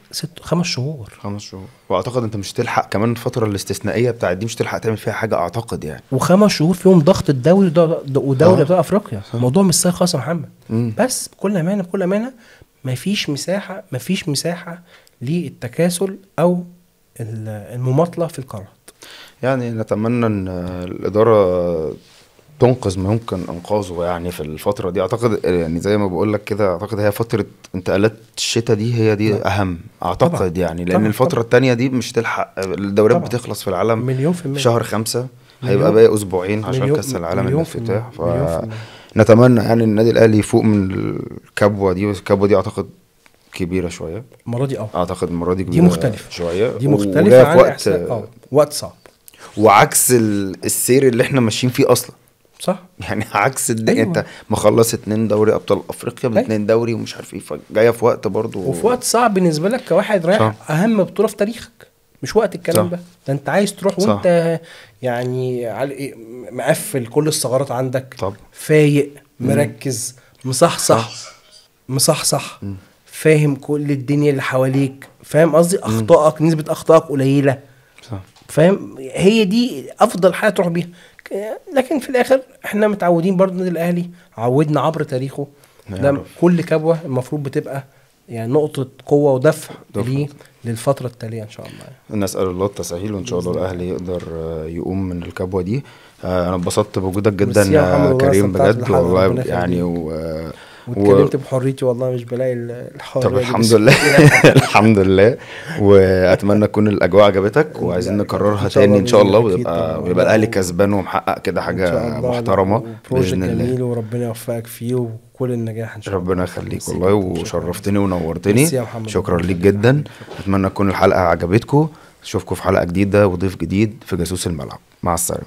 5 شهور. 5 شهور، واعتقد انت مش تلحق كمان الفترة الاستثنائية بتاعت دي، مش تلحق تعمل فيها حاجة اعتقد يعني. و5 شهور فيهم ضغط الدوري ودوري ابطال افريقيا، الموضوع مش سهل خالص يا محمد. بس بكل امانه بكل امانه مفيش مساحة، مفيش مساحة للتكاسل او المماطله في القرارات. يعني نتمنى ان الادارة تنقذ ما يمكن انقاذه يعني في الفترة دي. اعتقد يعني زي ما بقول لك كده، اعتقد هي فترة انتقالات الشتاء دي هي دي اهم اعتقد طبعًا. يعني لان طبعًا. الفترة الثانية دي مش تلحق، الدوريات بتخلص في العالم 1,000,000% شهر 5، هيبقى باقي اسبوعين عشان كاس العالم الافتتاح. فنتمنى يعني النادي الاهلي يفوق من الكبوه دي، والكبوه دي اعتقد كبيرة شوية المرة دي. اعتقد المرة دي كبيرة، دي مختلفة شوية، دي مختلفة عن وقت وقت صعب، وعكس السير اللي احنا ماشيين فيه اصلا، صح؟ يعني عكس الدنيا. أيوة. انت مخلص 2 دوري ابطال افريقيا ب2 دوري ومش عارف ايه، فجايه في وقت برضو، وفي وقت صعب بالنسبة لك كواحد رايح صح. اهم بطوله في تاريخك، مش وقت الكلام ده، ده انت عايز تروح وانت يعني مقفل كل الثغرات عندك، طب. فايق، مركز، مصحصح، مصحصح، فاهم كل الدنيا اللي حواليك، فاهم قصدي؟ اخطائك، نسبه اخطائك قليله، صح. فاهم؟ هي دي افضل حاجة تروح بيها. لكن في الاخر احنا متعودين برضه النادي الاهلي عودنا عبر تاريخه ده كل كبوة المفروض بتبقى يعني نقطة قوة ودفع ليه للفترة التالية ان شاء الله. يعني نسال الله التسهيل، وان شاء الله الاهلي يقدر يقوم من الكبوه دي. انا اتبسطت بوجودك جدا يا كريم بجد والله يعني، واتكلمت بحريتي والله، مش بلاقي الحرية. طب الحمد لله الحمد لله، واتمنى تكون الاجواء عجبتك، وعايزين نكررها تاني ان شاء الله، ويبقى الاهلي كسبان ومحقق كده حاجة محترمه باذن الله. جميل، وربنا يوفقك فيه وكل النجاح ان شاء الله. ربنا يخليك والله، وشرفتني ونورتني، شكرا ليك جدا. اتمنى تكون الحلقة عجبتكم، اشوفكم في حلقة جديدة وضيف جديد في جاسوس الملعب. مع السلامة.